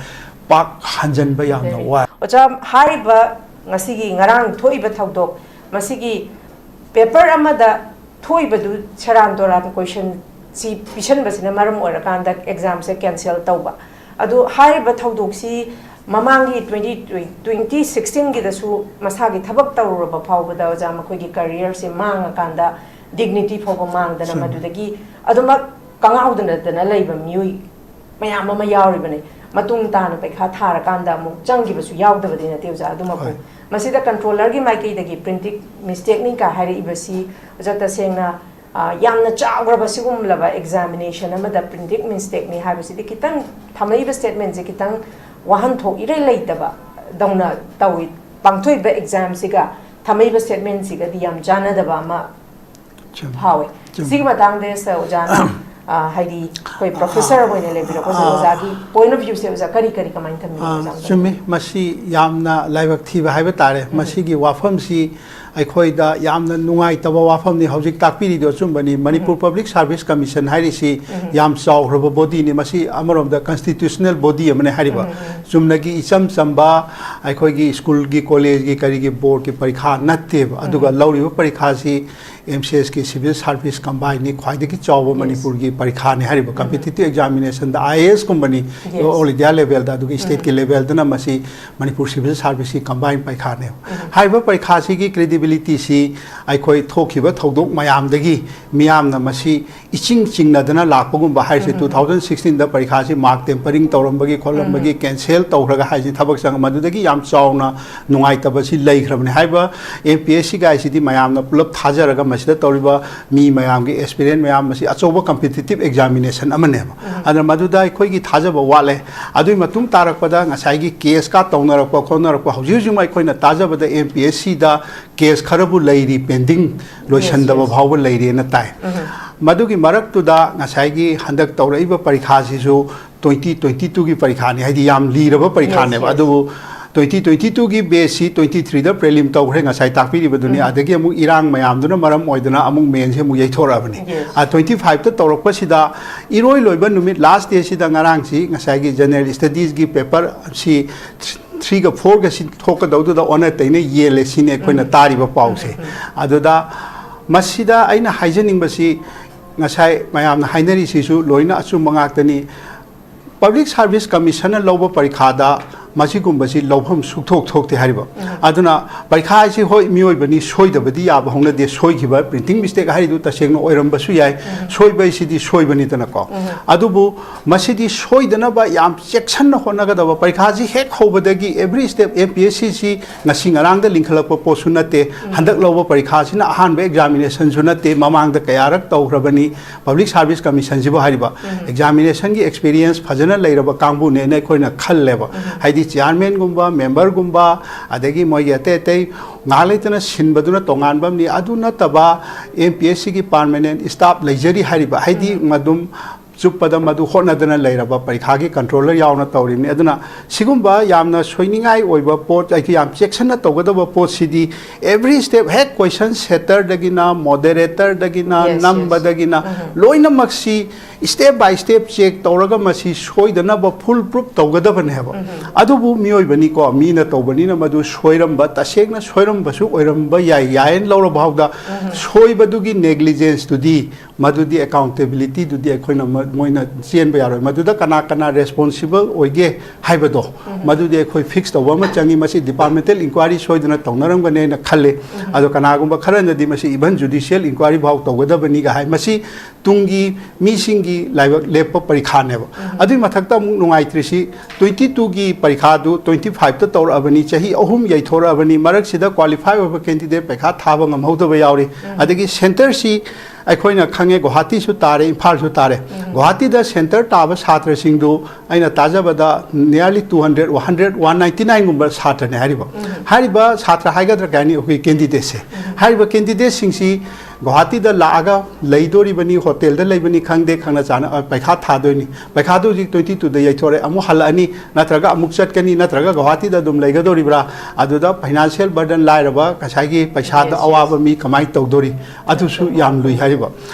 ꯄꯥꯛ ꯍꯟꯖꯟꯕ ꯌꯥꯝꯅ ꯋꯥꯏ꯫ ꯑꯣꯖꯥ, ꯍꯥꯏꯔꯤꯕ ꯉꯁꯤꯒꯤ ꯉꯔꯥꯡ ꯊꯣꯛꯏꯕ ꯊꯧꯗꯣꯛ, ꯃꯁꯤꯒꯤ ꯄꯦꯄꯔ ꯑꯃꯗ ꯊꯣꯛꯏꯕꯗꯨ ꯁꯦꯔꯥꯟ ꯇꯣꯔꯥꯟ ꯀꯣꯏꯁꯟꯁꯤ ꯄꯤꯁꯟꯕꯁꯤꯅ ꯃꯔꯝ ꯑꯣꯏꯔꯀꯥꯟꯗ ꯑꯦꯛꯖꯥꯝꯁꯦ ꯀꯦꯟꯁꯦꯜ ꯇꯧꯕ꯫ ꯑꯗꯨ ꯍꯥꯏꯔꯤꯕ ꯊꯧꯗꯣꯛꯁꯤ ꯃꯃꯥꯡꯒꯤ ꯇ꯭ꯋꯦꯟꯇꯤ, ꯇ꯭ꯋꯦꯟꯇꯤ ꯁꯤꯛꯁꯇꯤꯟꯒꯤꯗꯁꯨ ꯃꯁꯥꯒꯤ ꯊꯕꯛ ꯇꯧꯔꯨꯔꯕ ꯐꯥꯎꯕꯗ ꯑꯣꯖꯥ ꯃꯈꯣꯏꯒꯤ ꯀꯔꯤꯌꯔꯁꯦ ꯃꯥꯡꯉꯀꯥꯟꯗ ꯗꯤꯒꯅꯤꯇꯤ ꯐꯥꯎꯕ ꯃꯥꯡꯗꯅ ꯃꯗꯨꯗꯒꯤ ꯑꯗꯨꯃꯛ ꯀꯉꯥꯎꯗꯅꯗꯅ ꯂꯩꯕ ꯃꯤꯑꯣꯏ ꯃꯌꯥꯝ ꯑꯃ ꯌꯥꯎꯔꯤꯕꯅꯤ꯫ ꯃꯇꯨꯡ ꯇꯥꯅ ꯄꯩꯈꯥ ꯊꯥꯔꯀꯥꯟꯗ ꯑꯃꯨꯛ ꯆꯪꯈꯤꯕꯁꯨ ꯌꯥꯎꯗꯕꯗꯤ ꯅꯠꯇꯦ ꯑꯣꯖꯥ꯫ ꯑꯗꯨꯃꯛꯄꯨ ꯃꯁꯤꯗ ꯀꯟꯇ꯭ꯔꯣꯂꯔꯒꯤ ꯃꯥꯏꯀꯩꯗꯒꯤ ꯄ꯭ꯔꯤꯟꯇꯤꯡ ꯃꯤꯁꯇꯦꯛꯅꯤ ꯀꯥ ꯍꯥꯏꯔꯛꯏꯕꯁꯤ ꯑꯣꯖꯥ, ꯇꯁꯦꯡꯅ, ꯑ, ꯌꯥꯝꯅ ꯆꯥꯎꯈ꯭ꯔꯕ ꯁꯤꯒꯨꯝꯂꯕ ꯑꯦꯛꯖꯥꯃꯤꯅꯦꯁꯟ ꯑꯃꯗ ꯄ꯭ꯔꯤꯟꯇꯤꯡ ꯃꯤꯁꯇꯦꯛꯅꯤ ꯍꯥꯏꯕꯁꯤꯗꯤ ꯈꯤꯇꯪ, ꯊꯝꯂꯛꯏꯕ ꯁ꯭ꯇꯦꯠꯃꯦꯟꯁꯦ ꯈꯤꯇꯪ ꯋꯥꯍꯟꯊꯣꯛ ꯏꯔꯩ ꯂꯩꯇꯕ ꯗꯧꯅ ꯇꯧꯏ꯫ ꯄꯥꯡꯊꯣꯛꯏꯕ ꯑꯦꯛꯖꯥꯝꯁꯤꯒ ꯑꯃꯩꯕ statement ꯁꯤꯒꯗꯤ ꯌꯥꯝ ꯆꯥꯟꯅꯗꯕ ꯑꯃ ꯆꯨꯝꯃꯤ꯫ ꯐꯥꯎꯋꯦ꯫ ꯆꯨꯝꯃꯤ꯫ ꯁꯤꯒꯤ ꯃꯇꯥꯡꯗ ꯁꯥꯔ ꯑꯣꯖꯥꯅ, ꯑ, ꯍꯥꯏꯗꯤ ꯑꯩꯈꯣꯏ professor ꯑꯣꯏꯅ ꯂꯩꯕꯤꯔꯛꯄꯁꯦ, ꯑ, ꯑꯣꯖꯥꯒꯤ point of view ꯁꯦ ꯑꯣꯖꯥ ꯀꯔꯤ ꯀꯔꯤ ꯀꯃꯥꯏꯅ ꯊꯝꯕꯤꯒꯦ? ꯑ, ꯑꯣꯖꯥꯅ ꯆꯨꯝꯃꯤ꯫ ꯃꯁꯤ ꯌꯥꯝꯅ ꯂꯥꯏꯕꯛ ꯊꯤꯕ ꯍꯥꯏꯕ ꯇꯥꯔꯦ꯫ ꯎꯝ꯫ ꯃꯁꯤꯒꯤ ꯋꯥꯐꯝꯁꯤ ꯑꯩꯈꯣꯏꯗ ꯌꯥꯝꯅ ꯅꯨꯡꯉꯥꯏꯇꯕ ꯋꯥꯐꯝꯅꯤ꯫ ꯍꯧꯖꯤꯛ ꯇꯥꯛꯄꯤꯔꯤꯗꯣ ꯑꯆꯨꯝꯕꯅꯤ꯫ ꯃꯅꯤꯄꯨꯔ ꯎꯝ꯫ Public Service Commission ꯍꯥꯏꯔꯤꯁꯤ ꯎꯝ꯫ ꯌꯥꯝ ꯆꯥꯎꯈ꯭ꯔꯕ body ꯅꯤ꯫ ꯃꯁꯤ ꯑꯃꯔꯣꯝꯗ constitutional body ꯑꯃꯅꯤ ꯍꯥꯏꯔꯤꯕ꯫ ꯎꯝ, ꯎꯝ꯫ ꯆꯨꯝꯅꯒꯤ ꯏꯆꯝ ꯆꯝꯕ ꯑꯩꯈꯣꯏꯒꯤ school ꯒꯤ, college ꯒꯤ, ꯀꯔꯤꯒꯤ board ꯀꯤ ꯄꯔꯤꯈꯥ ꯅꯠꯇꯦꯕ꯫ ꯑꯗꯨꯒ ꯎꯝ꯫ ꯂꯧꯔꯤꯕ ꯄꯔꯤꯈꯥꯁꯤ M C S ꯀꯤ civil service combine ꯅꯤ, ꯈ꯭ꯋꯥꯏꯗꯒꯤ ꯆꯥꯎꯕ Yes. ꯃꯅꯤꯄꯨꯔꯒꯤ ꯄꯔꯤꯈꯥꯅꯤ ꯍꯥꯏꯔꯤꯕ꯫ ꯎꯝ꯫ Competitive examination the I A S ꯀꯨꯝꯕꯅꯤ, Yes. all India level ꯗ, ꯑꯗꯨꯒ state ꯀꯤ ꯎꯝ꯫ Level ꯗꯅ ꯃꯁꯤ ꯃꯅꯤꯄꯨꯔ civil service ꯀꯤ combine ꯄꯔꯤꯈꯥꯅꯦꯕ꯫ ꯎꯝ꯫ ꯍꯥꯏꯔꯤꯕ ꯄꯔꯤꯈꯥꯁꯤꯒꯤ credibility ꯁꯤ ꯑꯩꯈꯣꯏ ꯊꯣꯛꯈꯤꯕ ꯊꯧꯗꯣꯛ ꯃꯌꯥꯝꯗꯒꯤ ꯃꯤꯌꯥꯝꯅ ꯃꯁꯤ ꯏꯆꯤꯡ ꯆꯤꯡꯅꯗꯅ ꯂꯥꯛꯄꯒꯨꯝꯕ ꯍꯥꯏꯔꯤꯁꯦ꯫ ꯎꯝ꯫ Two thousand sixteen ꯗ ꯄꯔꯤꯈꯥꯁꯤ mark tampering ꯇꯧꯔꯝꯕꯒꯤ ꯈꯣꯠꯂꯝꯕꯒꯤ ꯎꯝ꯫ Cancel ꯇꯧꯈ꯭ꯔꯒ ꯍꯥꯏꯁꯤ ꯊꯕꯛ ꯆꯪ-, ꯃꯗꯨꯗꯒꯤ ꯌꯥꯝ ꯆꯥꯎꯅ ꯅꯨꯡꯉꯥꯏꯇꯕꯁꯤ ꯂꯩꯈ꯭ꯔꯕꯅꯤ꯫ ꯍꯥꯏꯔꯤꯕ M P S C ꯒꯥꯏꯁꯤꯗꯤ ꯃꯌꯥꯝꯅ ꯄꯨꯂꯞ ꯊꯥꯖꯔꯒ ꯃꯁꯤꯗ ꯇꯧꯔꯤꯕ ꯃꯤ ꯃꯌꯥꯝꯒꯤ experience ꯃꯌꯥꯝ, ꯃꯁꯤ ꯑꯆꯧꯕ competitive examination ꯑꯃꯅꯦꯕ꯫ ꯎꯝ꯫ ꯑꯗꯨꯅ ꯃꯗꯨꯗ ꯑꯩꯈꯣꯏꯒꯤ ꯊꯥꯖꯕ ꯋꯥꯠꯂꯦ꯫ ꯑꯗꯨꯒꯤ ꯃꯇꯨꯡ ꯇꯥꯔꯛꯄꯗ ꯉꯁꯥꯏꯒꯤ case ꯀ ꯇꯧꯅꯔꯛꯄ ꯈꯣꯠꯅꯔꯛꯄ, ꯍꯧꯖꯤꯛ ꯍꯧꯖꯤꯛ ꯑꯩꯈꯣꯏꯅ ꯇꯥꯖꯕꯗ M P S C ꯗ case ꯈꯔꯕꯨ ꯂꯩꯔꯤ, pending, ꯂꯣꯏꯁꯟꯗꯕ Yes, yes. ꯐꯥꯎꯕ ꯂꯩꯔꯤꯅ ꯇꯥꯏ꯫ ꯎꯝ꯫ ꯃꯗꯨꯒꯤ ꯃꯔꯛꯇꯨꯗ ꯉꯁꯥꯏꯒꯤ ꯍꯟꯗꯛ ꯇꯧꯔꯛꯏꯕ ꯄꯔꯤꯈꯥꯁꯤꯁꯨ twenty twenty-two ꯒꯤ ꯄꯔꯤꯈꯥꯅꯤ, ꯍꯥꯏꯗꯤ ꯌꯥꯝ ꯂꯤꯔꯕ ꯄꯔꯤꯈꯥꯅꯦꯕ꯫ Yes, yes. ꯑꯗꯨꯕꯨ twenty twenty-two ꯒꯤ batch ꯁꯤ twenty-three ꯗ prelim ꯇꯧꯈ꯭ꯔꯦ, ꯉꯁꯥꯏ ꯇꯥꯛꯄꯤꯔꯤꯕꯗꯨꯅꯤ꯫ ꯎꯝ꯫ ꯑꯗꯒꯤ ꯑꯃꯨꯛ ꯏꯔꯥꯡ ꯃꯌꯥꯝꯗꯨꯅ ꯃꯔꯝ ꯑꯣꯏꯗꯅ ꯑꯃꯨꯛ main ꯁꯦ ꯑꯃꯨꯛ ꯌꯩꯊꯣꯔꯛꯑꯕꯅꯤ꯫ Yes. ꯑ, twenty-five ꯇ ꯇꯧꯔꯛꯄꯁꯤꯗ ꯏꯔꯣꯏ ꯂꯣꯏꯕ ꯅꯨꯃꯤꯠ last day ꯁꯤꯗ ꯉꯔꯥꯡꯁꯤ ꯉꯁꯥꯏꯒꯤ general studies ꯒꯤ paper ꯁꯤ three ꯒ four ꯒ ꯁꯤ ꯊꯣꯛꯀꯗꯧꯗꯨꯗ ꯑꯣꯟꯅ ꯇꯩꯅ ꯌꯦꯜꯂꯦ ꯁꯤꯅꯤ ꯑꯩꯈꯣꯏꯅ ꯎꯝ꯫ ꯇꯥꯔꯤꯕ ꯄꯥꯎꯁꯦ꯫ ꯎꯝ, ꯎꯝ꯫ ꯑꯗꯨꯗ ꯃꯁꯤꯗ ꯑꯩꯅ ꯍꯥꯏꯖꯅꯤꯡꯕꯁꯤ ꯉꯁꯥꯏ ꯃꯌꯥꯝꯅ ꯍꯥꯏꯅꯔꯤꯁꯤꯁꯨ ꯂꯣꯏꯅ ꯑꯆꯨꯝꯕ ꯉꯥꯛꯇꯅꯤ꯫ Public Service Commission ꯅ ꯂꯧꯕ ꯄꯔꯤꯈꯥꯗ ꯃꯁꯤꯒꯨꯝꯕꯁꯤ ꯂꯧꯐꯝ ꯁꯨꯛꯊꯣꯛ ꯊꯣꯛꯇꯦ ꯍꯥꯏꯔꯤꯕ꯫ ꯎꯝ꯫ ꯑꯗꯨꯅ ꯄꯔꯤꯈꯥ ꯍꯥꯏꯁꯤ ꯍꯣꯏ ꯃꯤꯑꯣꯏꯕꯅꯤ, ꯁꯣꯏꯗꯕꯗꯤ ꯌꯥꯕ ꯍꯧꯅꯗꯦ, ꯁꯣꯏꯈꯤꯕ printing mistake ꯍꯥꯏꯔꯤꯗꯨ ꯇꯁꯦꯡꯅ ꯑꯣꯏꯔꯝꯕꯁꯨ ꯌꯥꯏ, ꯎꯝ꯫ ꯁꯣꯏꯕ ꯍꯥꯏꯁꯤꯗꯤ ꯁꯣꯏꯕꯅꯤꯗꯅꯀꯣ꯫ ꯎꯝ꯫ ꯑꯗꯨꯕꯨ ꯃꯁꯤꯗꯤ ꯁꯣꯏꯗꯅꯕ ꯌꯥꯝ ꯆꯦꯛꯁꯤꯟꯅ ꯍꯣꯠꯅꯒꯗꯕ, ꯄꯔꯤꯈꯥꯁꯤ ꯍꯦꯛ ꯍꯧꯕꯗꯒꯤ every step M P S C ꯁꯤ ꯉꯁꯤ ꯉꯔꯥꯡꯗ ꯂꯤꯡꯈꯠꯂꯛꯄ ꯄꯣꯠꯁꯨ ꯅꯠꯇꯦ, ꯎꯝ꯫ ꯍꯟꯗꯛ ꯂꯧꯕ ꯄꯔꯤꯈꯥꯁꯤꯅ ꯑꯍꯥꯟꯕ examination ꯁꯨ ꯅꯠꯇꯦ, ꯃꯃꯥꯡꯗ ꯀꯌꯥꯔꯛ ꯇꯧꯈ꯭ꯔꯕꯅꯤ꯫ Public Service Commission ꯁꯤꯕꯨ ꯍꯥꯏꯔꯤꯕ ꯎꯝ꯫ Examination ꯒꯤ experience ꯐꯖꯅ ꯂꯩꯔꯕ ꯀꯥꯡꯕꯨꯅꯦꯅ ꯑꯩꯈꯣꯏꯅ ꯈꯜꯂꯦꯕ꯫ ꯎꯝ꯫ ꯍꯥꯏꯗꯤ ꯆꯤꯌꯥꯔꯃꯦꯟꯒꯨꯝꯕ, ꯃꯦꯝꯕꯔꯒꯨꯝꯕ, ꯑꯗꯒꯤ ꯃꯣꯏꯒꯤ ꯑꯇꯩ ꯑꯇꯩ ꯉꯥꯏꯍꯥꯛ ꯂꯩꯇꯅ ꯁꯤꯟꯕꯗꯨꯅ ꯇꯣꯉꯥꯟꯕ ꯑꯃꯅꯤ꯫ ꯑꯗꯨ ꯅꯠꯇꯕ ꯑꯦꯝ ꯄꯤ ꯑꯦꯁ ꯁꯤꯒꯤ ꯄꯥꯔꯃꯅꯦꯟ ꯁ꯭ꯇꯥꯐ ꯂꯩꯖꯔꯤ ꯍꯥꯏꯔꯤꯕ, ꯍꯥꯏꯗꯤ ꯃꯗꯨꯝ ꯆꯨꯞꯄꯗ ꯃꯗꯨ ꯍꯣꯠꯅꯗꯅ ꯂꯩꯔꯕ ꯄꯔꯤꯈꯥꯒꯤ ꯀꯟꯇ꯭ꯔꯣꯂꯔ ꯌꯥꯎꯅ ꯇꯧꯔꯤꯕꯅꯤ꯫ ꯑꯗꯨꯅ ꯁꯤꯒꯨꯝꯕ ꯌꯥꯝꯅ ꯁꯣꯏꯅꯤꯡꯉꯥꯏ ꯑꯣꯏꯕ ꯄꯣꯠ, ꯑꯩꯈꯣꯏ ꯌꯥꯝ ꯆꯦꯛꯁꯤꯟꯅ ꯇꯧꯒꯗꯕ ꯄꯣꯠꯁꯤꯗꯤ, every step, ꯍꯦꯛ ꯀꯣꯏꯁꯟ ꯁꯦꯇꯔꯗꯒꯤꯅ, ꯃꯣꯗꯦꯔꯦꯇꯔꯗꯒꯤꯅ, Yes, yes. ꯅꯝꯕꯗꯒꯤꯅ, ꯎꯝ꯫ ꯂꯣꯏꯅꯃꯛꯁꯤ step by step check ꯇꯧꯔꯒ ꯃꯁꯤ ꯁꯣꯏꯗꯅꯕ full proof ꯇꯧꯒꯗꯕꯅꯦꯕ꯫ ꯎꯝ꯫ ꯑꯗꯨꯕꯨ ꯃꯤꯑꯣꯏꯕꯅꯤꯀꯣ, ꯃꯤꯅ ꯇꯧꯕꯅꯤꯅ ꯃꯗꯨ ꯁꯣꯏꯔꯝꯕ, ꯇꯁꯦꯡꯅ ꯁꯣꯏꯔꯝꯕꯁꯨ ꯑꯣꯏꯔꯝꯕ ꯌꯥꯏ꯫ ꯌꯥꯏꯅ ꯂꯧꯔꯕ ꯐꯥꯎꯗ ꯎꯝ꯫ ꯁꯣꯏꯕꯗꯨꯒꯤ ꯅꯦꯒ꯭ꯂꯤꯖꯦꯟꯁꯇꯨꯗꯤ, ꯃꯗꯨꯗꯤ ꯑꯦꯀꯥꯎꯟꯇꯦꯕꯤꯂꯤꯇꯤꯗꯨꯗꯤ ꯑꯩꯈꯣꯏꯅ ꯃ-, ꯃꯣꯏꯅ ꯆꯦꯟꯕ ꯌꯥꯔꯣꯏ꯫ ꯃꯗꯨꯗ ꯀꯅꯥ ꯀꯅꯥ ꯔꯦꯁꯄꯣꯟꯁꯤꯕꯜ ꯑꯣꯏꯒꯦ ꯍꯥꯏꯕꯗꯣ, ꯎꯝ꯫ ꯃꯗꯨꯗꯤ ꯑꯩꯈꯣꯏ ꯐꯤꯛꯁ ꯇꯧꯕ ꯑꯃ ꯆꯪꯉꯤ꯫ ꯃꯁꯤ ꯗꯤꯄꯥꯔꯠꯃꯦꯟꯇꯦꯜ ꯏꯟꯀ꯭ꯋꯥꯏꯔꯤ ꯁꯣꯏꯗꯅ ꯇꯧꯅꯔꯝꯒꯅꯦꯅ ꯈꯜꯂꯤ꯫ ꯎꯝ꯫ ꯑꯗꯣ ꯀꯅꯥꯒꯨꯝꯕ ꯈꯔꯅꯗꯤ ꯃꯁꯤ even judicial inquiry ꯐꯥꯎ ꯇꯧꯒꯗꯕꯅꯤꯒ ꯍꯥꯏ꯫ ꯃꯁꯤ ꯇꯨꯡꯒꯤ ꯃꯤꯁꯤꯡꯒꯤ ꯂꯥꯏꯕꯛ ꯂꯦꯞꯄ ꯄꯔꯤꯈꯥꯅꯦꯕ꯫ ꯎꯝ꯫ ꯑꯗꯨꯒꯤ ꯃꯊꯛꯇ ꯑꯃꯨꯛ ꯅꯨꯡꯉꯥꯏꯇ꯭ꯔꯤꯁꯤ, ꯇ꯭ꯋꯦꯟꯇꯤ ꯇꯨꯒꯤ ꯄꯔꯤꯈꯥꯗꯨ ꯇ꯭ꯋꯦꯟꯇꯤ ꯐꯥꯏꯚꯇ ꯇꯧꯔꯛꯑꯕꯅꯤ, ꯆꯍꯤ ꯑꯍꯨꯝ ꯌꯩꯊꯣꯔꯛꯑꯕꯅꯤ, ꯃꯔꯛꯁꯤꯗ ꯀ꯭ꯋꯥꯂꯤꯐꯥꯏ ꯑꯣꯏꯕ ꯀꯦꯟꯗꯤꯗꯦꯠ ꯄꯔꯤꯈꯥ ꯊꯥꯕ ꯉꯝꯍꯧꯗꯕ ꯌꯥꯎꯔꯤ꯫ ꯎꯝ꯫ ꯑꯗꯒꯤ ꯁꯦꯟꯇꯔꯁꯤ ꯑꯩꯈꯣꯏꯅ ꯈꯪꯉꯦ, ꯒꯨꯋꯥꯍꯥꯇꯤꯁꯨ ꯇꯥꯔꯦ, ꯏꯝꯐꯥꯜꯁꯨ ꯇꯥꯔꯦ꯫ ꯎꯝ꯫ ꯒꯨꯋꯥꯍꯥꯇꯤꯗ ꯁꯦꯟꯇꯔ ꯇꯥꯕ ꯁꯥꯇ꯭ꯔꯁꯤꯡꯗꯨ ꯑꯩꯅ ꯇꯥꯖꯕꯗ nearly two hundred, one hundred, one ninety nine ꯒꯨꯝꯕ ꯁꯥꯇ꯭ꯔꯅꯦ ꯍꯥꯏꯔꯤꯕ꯫ ꯎꯝ꯫ ꯍꯥꯏꯔꯤꯕ ꯁꯥꯇ꯭ꯔ ꯍꯥꯏꯒꯗ꯭ꯔꯥ ꯀꯩ ꯍꯥꯏꯅꯤ, ꯑꯩꯈꯣꯏ ꯀꯦꯟꯗꯤꯗꯦꯠꯁꯦ꯫ ꯎꯝ꯫ ꯍꯥꯏꯔꯤꯕ ꯀꯦꯟꯗꯤꯗꯦꯠꯁꯤꯡꯁꯤ ꯒꯨꯋꯥꯍꯥꯇꯤꯗ ꯂꯥꯛꯑꯒ ꯂꯩꯗꯣꯔꯤꯕꯅꯤ, ꯍꯣꯇꯦꯜꯗ ꯂꯩꯕꯅꯤ ꯈꯪꯗꯦ, ꯈꯪꯅ ꯆꯥꯅ, ꯑ, ꯄꯩꯈꯥ ꯊꯥꯗꯣꯏꯅꯤ꯫ ꯄꯩꯈꯥꯗꯨ ꯍꯧꯖꯤꯛ ꯇ꯭ꯋꯦꯟꯇꯤ ꯇꯨꯗ ꯌꯩꯊꯣꯔꯛꯑꯦ, ꯑꯃꯨꯛ ꯍꯜꯂꯛꯑꯅꯤ, ꯅꯠꯇ꯭ꯔꯒ ꯑꯃꯨꯛ ꯆꯠꯀꯅꯤ, ꯅꯠꯇ꯭ꯔꯒ ꯒꯨꯋꯥꯍꯥꯇꯤꯗ ꯑꯗꯨꯝ ꯂꯩꯒꯗꯣꯔꯤꯕ꯭ꯔꯥ? ꯑꯗꯨꯗ ꯐꯥꯏꯅꯥꯟꯁꯤꯌꯦꯜ ꯕꯔꯗꯟ, ꯂꯥꯏꯔꯕ, ꯉꯁꯥꯏꯒꯤ ꯄꯩꯁꯥꯗ Yes, yes. ꯑꯋꯥꯕ ꯃꯤ ꯀꯃꯥꯏꯅ ꯇꯧꯗꯣꯔꯤ? ꯑꯗꯨꯁꯨ ꯌꯥꯝ ꯂꯨꯏ ꯍꯥꯏꯔꯤꯕ꯫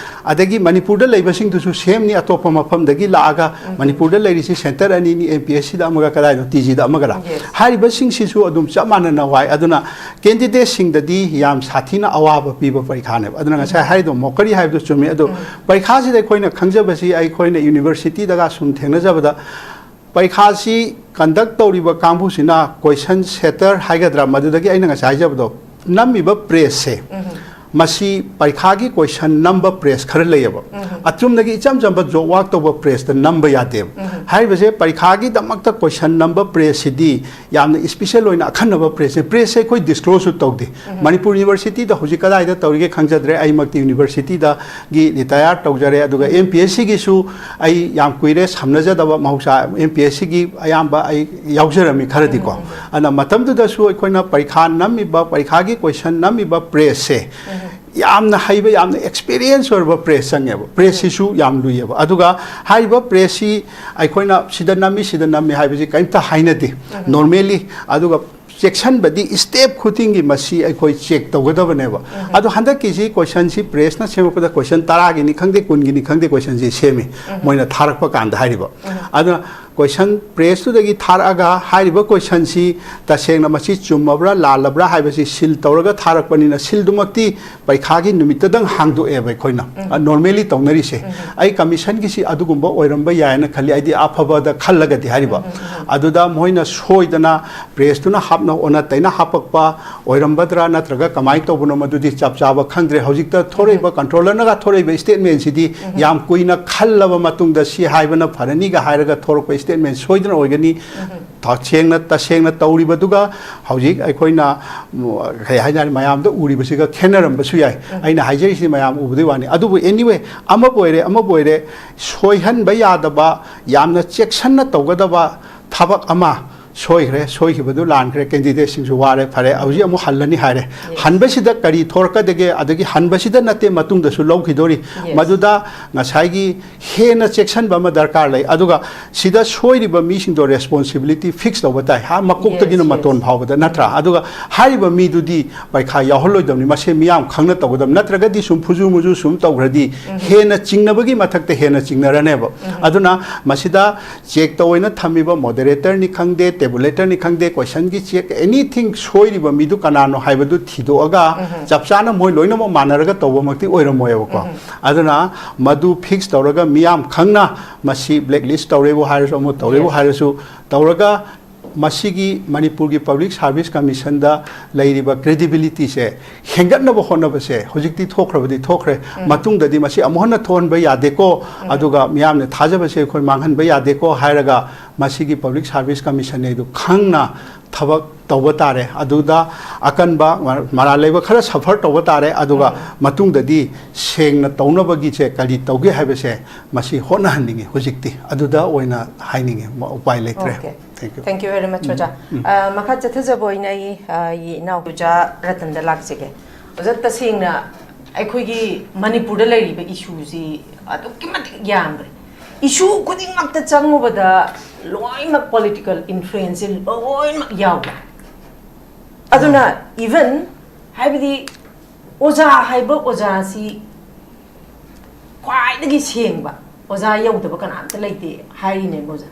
ꯑꯗꯒꯤ ꯃꯅꯤꯄꯨꯔꯗ ꯂꯩꯕꯁꯤꯡꯗꯨꯁꯨ ꯁꯦꯝꯅꯤ, ꯑꯇꯣꯞꯄ ꯃꯐꯝꯗꯒꯤ ꯂꯥꯛꯑꯒ ꯎꯝ꯫ ꯃꯅꯤꯄꯨꯔꯗ ꯂꯩꯔꯤꯁꯤ ꯁꯦꯟꯇꯔ ꯑꯅꯤꯅꯤ, ꯑꯦꯝ ꯄꯤ ꯑꯦꯁ ꯁꯤꯗ ꯑꯃꯒ, ꯀꯗꯥꯏꯗꯅꯣ, ꯇꯤ ꯖꯤꯗ ꯑꯃꯒꯔ? Yes. ꯍꯥꯏꯔꯤꯕꯁꯤꯡꯁꯤꯁꯨ ꯑꯗꯨꯝ ꯆꯞ ꯃꯥꯟꯅꯅ ꯋꯥꯏ꯫ ꯑꯗꯨꯅ ꯀꯦꯟꯗꯤꯗꯦꯠꯁꯤꯡꯗꯗꯤ ꯌꯥꯝ ꯁꯥꯊꯤꯅ ꯑꯋꯥꯕ ꯄꯤꯕ ꯄꯔꯤꯈꯥꯅꯦꯕ꯫ ꯑꯗꯨꯅ ꯉꯁꯥꯏ ꯎꯝ꯫ ꯍꯥꯏꯔꯤꯗꯣ ꯃꯣꯀꯔꯤ ꯍꯥꯏꯕꯗꯨ ꯆꯨꯝꯃꯤ꯫ ꯑꯗꯣ ꯎꯝ꯫ ꯄꯔꯤꯈꯥꯁꯤꯗ ꯑꯩꯈꯣꯏꯅ ꯈꯪꯖꯕꯁꯤ, ꯑꯩꯈꯣꯏꯅ ꯌꯨꯅꯤꯚꯔꯁꯤꯇꯤꯗꯒ ꯁꯨꯝ ꯊꯦꯡꯅꯖꯕꯗ, ꯄꯔꯤꯈꯥꯁꯤ ꯀꯟꯗꯛ ꯇꯧꯔꯤꯕ ꯀꯥꯡꯕꯨꯁꯤꯅ ꯀꯣꯏꯁꯟ ꯁꯦꯇꯔ ꯍꯥꯏꯒꯗ꯭ꯔꯥ, ꯃꯗꯨꯗꯒꯤ ꯑꯩꯅ ꯉꯁꯥꯏ ꯍꯥꯏꯖꯕꯗꯣ, ꯅꯝꯃꯤꯕ ꯄ꯭ꯔꯦꯁꯁꯦ, ꯎꯝ꯫ ꯃꯁꯤ ꯄꯔꯤꯈꯥꯒꯤ ꯀꯣꯏꯁꯟ ꯅꯝꯕ ꯄ꯭ꯔꯦꯁ ꯈꯔ ꯂꯩꯌꯦꯕ꯫ ꯑꯆꯨꯝꯅꯒꯤ ꯏꯆꯝ ꯆꯝꯕ ꯖꯣꯕ ꯋꯥꯛ ꯇꯧꯕ ꯄ꯭ꯔꯦꯁꯇ ꯅꯝꯕ ꯌꯥꯗꯦꯕ꯫ ꯍꯥꯏꯔꯤꯕꯁꯦ ꯄꯔꯤꯈꯥꯒꯤꯗꯃꯛꯇ ꯀꯣꯏꯁꯟ ꯅꯝꯕ ꯄ꯭ꯔꯦꯁꯁꯤꯗꯤ ꯌꯥꯝꯅ ꯏꯁꯄꯤꯁꯦꯜ ꯑꯣꯏꯅ ꯑꯈꯟꯅꯕ ꯄ꯭ꯔꯦꯁꯅꯦ꯫ ꯄ꯭ꯔꯦꯁꯁꯦ ꯑꯩꯈꯣꯏ ꯗꯤꯁꯀ꯭ꯂꯣꯖꯁꯨ ꯇꯧꯗꯦ꯫ ꯃꯅꯤꯄꯨꯔ ꯌꯨꯅꯤꯚꯔꯁꯤꯇꯤꯗ ꯍꯧꯖꯤꯛ ꯀꯗꯥꯏꯗ ꯇꯧꯔꯤꯒꯦ ꯈꯪꯖꯗ꯭ꯔꯦ꯫ ꯑꯩꯃꯛꯇꯤ ꯌꯨꯅꯤꯚꯔꯁꯤꯇꯤꯗꯒꯤ ꯔꯤꯇꯥꯌꯔ ꯇꯧꯖꯔꯦ, ꯑꯗꯨꯒ ꯑꯦꯝ ꯄꯤ ꯑꯦꯁ ꯁꯤꯒꯤꯁꯨ ꯑꯩ ꯌꯥꯝ ꯀꯨꯏꯔꯦ ꯁꯝꯅꯖꯗꯕ꯫ ꯃꯍꯧꯁꯥ ꯑꯦꯝ ꯄꯤ ꯑꯦꯁ ꯁꯤꯒꯤ ꯑꯌꯥꯝꯕ ꯑꯩ ꯌꯥꯎꯖꯔꯝꯃꯤ ꯈꯔꯗꯤꯀꯣ꯫ ꯑꯗꯨꯅ ꯃꯇꯝꯗꯨꯗꯁꯨ ꯑꯩꯈꯣꯏꯅ ꯄꯔꯤꯈꯥ ꯅꯝꯃꯤꯕ, ꯄꯔꯤꯈꯥꯒꯤ ꯀꯣꯏꯁꯟ ꯅꯝꯃꯤꯕ ꯄ꯭ꯔꯦꯁꯁꯦ ꯌꯥꯝꯅ ꯍꯩꯕ, ꯌꯥꯝꯅ ꯑꯦꯛꯁꯄꯤꯔꯤꯌꯦꯟꯁ ꯑꯣꯏꯔꯕ ꯄ꯭ꯔꯦꯁ ꯆꯪꯉꯦꯕ꯫ ꯄ꯭ꯔꯦꯁꯁꯤꯁꯨ ꯌꯥꯝ ꯂꯨꯏꯌꯦꯕ꯫ ꯑꯗꯨꯒ ꯍꯥꯏꯔꯤꯕ ꯄ꯭ꯔꯦꯁꯁꯤ ꯑꯩꯈꯣꯏꯅ ꯁꯤꯗ ꯅꯝꯃꯤ, ꯁꯤꯗ ꯅꯝꯃꯤ ꯍꯥꯏꯕꯁꯤ ꯀꯔꯤꯝꯇ ꯍꯥꯏꯅꯗꯦ ꯅꯣꯔꯃꯦꯂꯤ꯫ ꯑꯗꯨꯒ ꯆꯦꯛꯁꯤꯟꯕꯗꯤ ꯁ꯭ꯇꯦꯞ ꯈꯨꯗꯤꯡꯒꯤ ꯃꯁꯤ ꯑꯩꯈꯣꯏ ꯆꯦꯛ ꯇꯧꯒꯗꯕꯅꯦꯕ꯫ ꯑꯗꯣ ꯍꯟꯗꯛꯀꯤꯁꯤ ꯀꯣꯏꯁꯟꯁꯤ ꯄ꯭ꯔꯦꯁꯅ ꯁꯦꯝꯃꯛꯄꯗ ꯀꯣꯏꯁꯟ ꯇꯔꯥꯒꯤꯅꯤ ꯈꯪꯗꯦ, ꯀꯨꯟꯒꯤꯅꯤ ꯈꯪꯗꯦ, ꯀꯣꯏꯁꯟꯁꯤ ꯁꯦꯝꯃꯤ ꯃꯣꯏꯅ ꯊꯥꯔꯛꯄ ꯀꯥꯟꯗ ꯍꯥꯏꯔꯤꯕ꯫ ꯑꯗꯨꯅ ꯀꯣꯏꯁꯟ ꯄ꯭ꯔꯦꯁꯇꯨꯗꯒꯤ ꯊꯥꯔꯛꯑꯒ ꯍꯥꯏꯔꯤꯕ ꯀꯣꯏꯁꯟꯁꯤ ꯇꯁꯦꯡꯅ ꯃꯁꯤ ꯆꯨꯝꯃꯕ꯭ꯔꯥ ꯂꯥꯜꯂꯕ꯭ꯔꯥ ꯍꯥꯏꯕꯁꯤ ꯁꯤꯜ ꯇꯧꯔꯒ ꯊꯥꯔꯛꯄꯅꯤꯅ, ꯁꯤꯜꯗꯨꯃꯛꯇꯤ ꯄꯔꯤꯈꯥꯒꯤ ꯅꯨꯃꯤꯠꯇꯗꯪ ꯍꯥꯡꯗꯣꯛꯑꯦꯕ ꯑꯩꯈꯣꯏꯅ ꯅꯣꯔꯃꯦꯂꯤ ꯇꯧꯅꯔꯤꯁꯦ꯫ ꯑꯩ ꯀꯃꯤꯁꯟꯒꯤꯁꯤ ꯑꯗꯨꯒꯨꯝꯕ ꯑꯣꯏꯔꯝꯕ ꯌꯥꯏꯅ ꯈꯜꯂꯤ, ꯑꯩꯗꯤ ꯑꯐꯕꯗ ꯈꯜꯂꯒꯗꯤ ꯍꯥꯏꯔꯤꯕ꯫ ꯑꯗꯨꯗ ꯃꯣꯏꯅ ꯁꯣꯏꯗꯅ ꯄ꯭ꯔꯦꯁꯇꯨꯅ ꯍꯥꯞꯅ ꯑꯣꯟꯅ ꯇꯩꯅ ꯍꯥꯞꯄꯛꯄ ꯑꯣꯏꯔꯝꯕꯗ꯭ꯔꯥ ꯅꯠꯇ꯭ꯔꯒ ꯀꯃꯥꯏꯅ ꯇꯧꯕꯅꯣ, ꯃꯗꯨꯗꯤ ꯆꯞ ꯆꯥꯕ ꯈꯪꯗ꯭ꯔꯦ꯫ ꯍꯧꯖꯤꯛꯇ ꯊꯣꯔꯛꯏꯕ ꯀꯟꯇ꯭ꯔꯣꯂꯔꯅꯒ ꯊꯣꯔꯛꯏꯕ ꯁ꯭ꯇꯦꯠꯃꯦꯟꯁꯤꯗꯤ ꯌꯥꯝ ꯀꯨꯏꯅ ꯈꯜꯂꯕ ꯃꯇꯨꯡꯗ ꯁꯤ ꯍꯥꯏꯕꯅ ꯐꯔꯅꯤꯒ ꯍꯥꯏꯔꯒ ꯊꯣꯔꯛꯄ ꯁ꯭ꯇꯦꯠꯃꯦꯟ ꯁꯣꯏꯗꯅ ꯑꯣꯏꯒꯅꯤ꯫ ꯇꯁꯦꯡꯅ, ꯇꯁꯦꯡꯅ ꯇꯧꯔꯤꯕꯗꯨꯒ ꯍꯧꯖꯤꯛ ꯑꯩꯈꯣꯏꯅ, ꯎꯝ, ꯀꯩ ꯍꯥꯏꯇꯥꯔꯦ, ꯃꯌꯥꯝꯗ ꯎꯔꯤꯕꯁꯤꯒ ꯈꯦꯠꯅꯔꯝꯕꯁꯨ ꯌꯥꯏ꯫ ꯑꯩꯅ ꯍꯥꯏꯖꯔꯤꯁꯤ ꯃꯌꯥꯝ ꯎꯕꯗꯨꯒꯤ ꯋꯥꯅꯤ꯫ ꯑꯗꯨꯕꯨ anyway, ꯑꯃꯕꯨ ꯑꯣꯏꯔꯦ, ꯑꯃꯕꯨ ꯑꯣꯏꯔꯦ, ꯁꯣꯏꯍꯟꯕ ꯌꯥꯗꯕ, ꯌꯥꯝꯅ ꯆꯦꯛꯁꯤꯟꯅ ꯇꯧꯒꯗꯕ ꯊꯕꯛ ꯑꯃ ꯁꯣꯏꯈ꯭ꯔꯦ, ꯁꯣꯏꯈꯤꯕꯗꯨ ꯂꯥꯟꯈ꯭ꯔꯦ, ꯀꯦꯟꯗꯤꯗꯦꯠꯁꯤꯡꯁꯨ ꯋꯥꯔꯦ, ꯐꯔꯦ, ꯍꯧꯖꯤꯛ ꯑꯃꯨꯛ ꯍꯜꯂꯅꯤ ꯍꯥꯏꯔꯦ꯫ ꯍꯟꯕꯁꯤꯗ ꯀꯔꯤ ꯊꯣꯔꯛꯀꯗꯒꯦ? ꯑꯗꯒꯤ ꯍꯟꯕꯁꯤꯗ ꯅꯠꯇꯦ, ꯃꯇꯨꯡꯗꯁꯨ ꯂꯧꯈꯤꯗꯣꯔꯤ꯫ ꯃꯗꯨꯗ ꯉꯁꯥꯏꯒꯤ ꯍꯦꯟꯅ ꯆꯦꯛꯁꯤꯟꯕ ꯑꯃ ꯗꯔꯀꯥꯔ ꯂꯩ꯫ ꯑꯗꯨꯒ ꯁꯤꯗ ꯁꯣꯏꯔꯤꯕ ꯃꯤꯁꯤꯡꯗꯣ ꯔꯦꯁꯄꯣꯟꯁꯤꯕꯤꯂꯤꯇꯤ ꯐꯤꯛꯁ ꯇꯧꯕ ꯇꯥꯏ, ꯍꯥ, ꯃꯀꯣꯛꯇꯒꯤꯅ ꯃꯇꯣꯟ ꯐꯥꯎꯕꯗ, ꯅꯠꯇ꯭ꯔꯥ? ꯑꯗꯨꯒ ꯍꯥꯏꯔꯤꯕ ꯃꯤꯗꯨꯗꯤ ꯄꯔꯤꯈꯥ ꯌꯥꯎꯍꯜꯂꯣꯏꯗꯕꯅꯤ, ꯃꯁꯦ ꯃꯤꯌꯥꯝ ꯈꯪꯅ ꯇꯧꯒꯗꯕ, ꯅꯠꯇ꯭ꯔꯒꯗꯤ ꯁꯨꯝ ꯐꯨꯖꯨ ꯃꯨꯖꯨ ꯁꯨꯝ ꯇꯧꯈ꯭ꯔꯗꯤ ꯍꯦꯟꯅ ꯆꯤꯡꯅꯕꯒꯤ ꯃꯊꯛꯇ ꯍꯦꯟꯅ ꯆꯤꯡꯅꯔꯅꯦꯕ꯫ ꯑꯗꯨꯅ ꯃꯁꯤꯗ ꯆꯦꯛ ꯇꯧꯑꯣꯏꯅ ꯊꯝꯃꯤꯕ ꯃꯣꯗꯔꯦꯇꯔꯅꯤ ꯈꯪꯗꯦ, ꯇꯦꯕꯨꯂꯦꯇꯔꯅꯤ ꯈꯪꯗꯦ, ꯀꯣꯏꯁꯟꯒꯤ ꯆꯦꯛ, ꯑꯦꯅꯤꯊꯤꯡ ꯁꯣꯏꯔꯤꯕ ꯃꯤꯗꯨ ꯀꯅꯥꯅꯣ ꯍꯥꯏꯕꯗꯨ ꯊꯤꯗꯣꯛꯑꯒ ꯆꯞ ꯆꯥꯅ ꯃꯣꯏ ꯂꯣꯏꯅꯃꯛ ꯃꯥꯟꯅꯔꯒ ꯇꯧꯕꯃꯛꯇꯤ ꯑꯣꯏꯔꯝꯃꯣꯏꯕꯀꯣ꯫ ꯑꯗꯨꯅ ꯃꯗꯨ ꯐꯤꯛꯁ ꯇꯧꯔꯒ ꯃꯤꯌꯥꯝ ꯈꯪꯅ ꯃꯁꯤ ꯕ꯭ꯂꯦꯛ ꯂꯤꯁ ꯇꯧꯔꯦꯕꯨ ꯍꯥꯏꯔꯁꯨ, ꯑꯃ ꯇꯧꯔꯦꯕꯨ ꯍꯥꯏꯔꯁꯨ, ꯇꯧꯔꯒ ꯃꯁꯤꯒꯤ ꯃꯅꯤꯄꯨꯔꯒꯤ ꯄꯕ꯭ꯂꯤꯛ ꯁꯥꯔꯚꯤꯁ ꯀꯃꯤꯁꯟꯗ ꯂꯩꯔꯤꯕ ꯀ꯭ꯔꯦꯗꯤꯕꯤꯂꯤꯇꯤꯁꯦ ꯍꯦꯟꯒꯠꯅꯕ ꯍꯣꯠꯅꯕꯁꯦ ꯍꯧꯖꯤꯛꯇꯤ ꯊꯣꯛꯈ꯭ꯔꯕꯗꯤ ꯊꯣꯛꯈ꯭ꯔꯦ, ꯃꯇꯨꯡꯗꯗꯤ ꯃꯁꯤ ꯑꯃꯨꯛ ꯍꯟꯅ ꯊꯣꯛꯍꯟꯕ ꯌꯥꯗꯦꯀꯣ, ꯑꯗꯨꯒ ꯃꯤꯌꯥꯝꯅ ꯊꯥꯖꯕꯁꯦ ꯑꯩꯈꯣꯏ ꯃꯥꯡꯍꯟꯕ ꯌꯥꯗꯦꯀꯣ ꯍꯥꯏꯔꯒ ꯃꯁꯤꯒꯤ ꯄꯕ꯭ꯂꯤꯛ ꯁꯥꯔꯚꯤꯁ ꯀꯃꯤꯁꯟ ꯍꯥꯏꯗꯨ ꯈꯪꯅ ꯊꯕꯛ ꯇꯧꯕ ꯇꯥꯔꯦ꯫ ꯑꯗꯨꯗ ꯑꯀꯟꯕ ꯃꯔꯥꯜ ꯂꯩꯕ ꯈꯔ ꯁꯐꯔ ꯇꯧꯕ ꯇꯥꯔꯦ, ꯑꯗꯨꯒ ꯃꯇꯨꯡꯗꯗꯤ ꯁꯦꯡꯅ ꯇꯧꯅꯕꯒꯤꯁꯦ ꯀꯔꯤ ꯇꯧꯒꯦ ꯍꯥꯏꯕꯁꯦ ꯃꯁꯤ ꯍꯣꯠꯅꯍꯟꯅꯤꯡꯉꯤ꯫ ꯍꯧꯖꯤꯛꯇꯤ ꯑꯗꯨꯗ ꯑꯣꯏꯅ ꯍꯥꯏꯅꯤꯡꯉꯤ, ꯎꯄꯥꯏ ꯂꯩꯇ꯭ꯔꯦ꯫ Okay. Thank you. Thank you very much, ꯑꯣꯖꯥ꯫ ꯑ, ꯃꯈꯥ ꯆꯠꯊꯖꯕ ꯑꯣꯏꯅ ꯑꯩ, ꯑ, ꯏꯅꯥꯎ ꯑꯣꯖꯥ ꯔꯇꯟꯗ ꯂꯥꯛꯆꯒꯦ꯫ ꯑꯣꯖꯥ, ꯇꯁꯦꯡꯅ ꯑꯩꯈꯣꯏꯒꯤ ꯃꯅꯤꯄꯨꯔꯗ ꯂꯩꯔꯤꯕ ꯏꯁꯨꯁꯤ ꯑꯗꯨꯛꯀꯤ ꯃꯇꯤꯛ ꯌꯥꯝꯈ꯭ꯔꯦ꯫ ꯏꯁꯨ ꯈꯨꯗꯤꯡꯃꯛꯇ ꯆꯪꯉꯨꯕꯗ ꯂꯣꯏꯅꯃꯛ ꯄꯣꯂꯤꯇꯤꯀꯦꯜ ꯏꯟꯐ꯭ꯂꯨꯌꯦꯟꯁꯁꯤ ꯂꯣꯏꯅꯃꯛ ꯌꯥꯎꯈ꯭ꯔꯦ꯫ ꯑꯗꯨꯅ ꯏꯚꯟ ꯍꯥꯏꯕꯗꯤ ꯑꯣꯖꯥ ꯍꯥꯏꯕ ꯑꯣꯖꯥꯁꯤ ꯈ꯭ꯋꯥꯏꯗꯒꯤ ꯁꯦꯡꯕ ꯑꯣꯖꯥ ꯌꯧꯗꯕ ꯀꯅꯥꯝꯇ ꯂꯩꯇꯦ ꯍꯥꯏꯔꯤꯅꯦꯕ ꯑꯣꯖꯥ꯫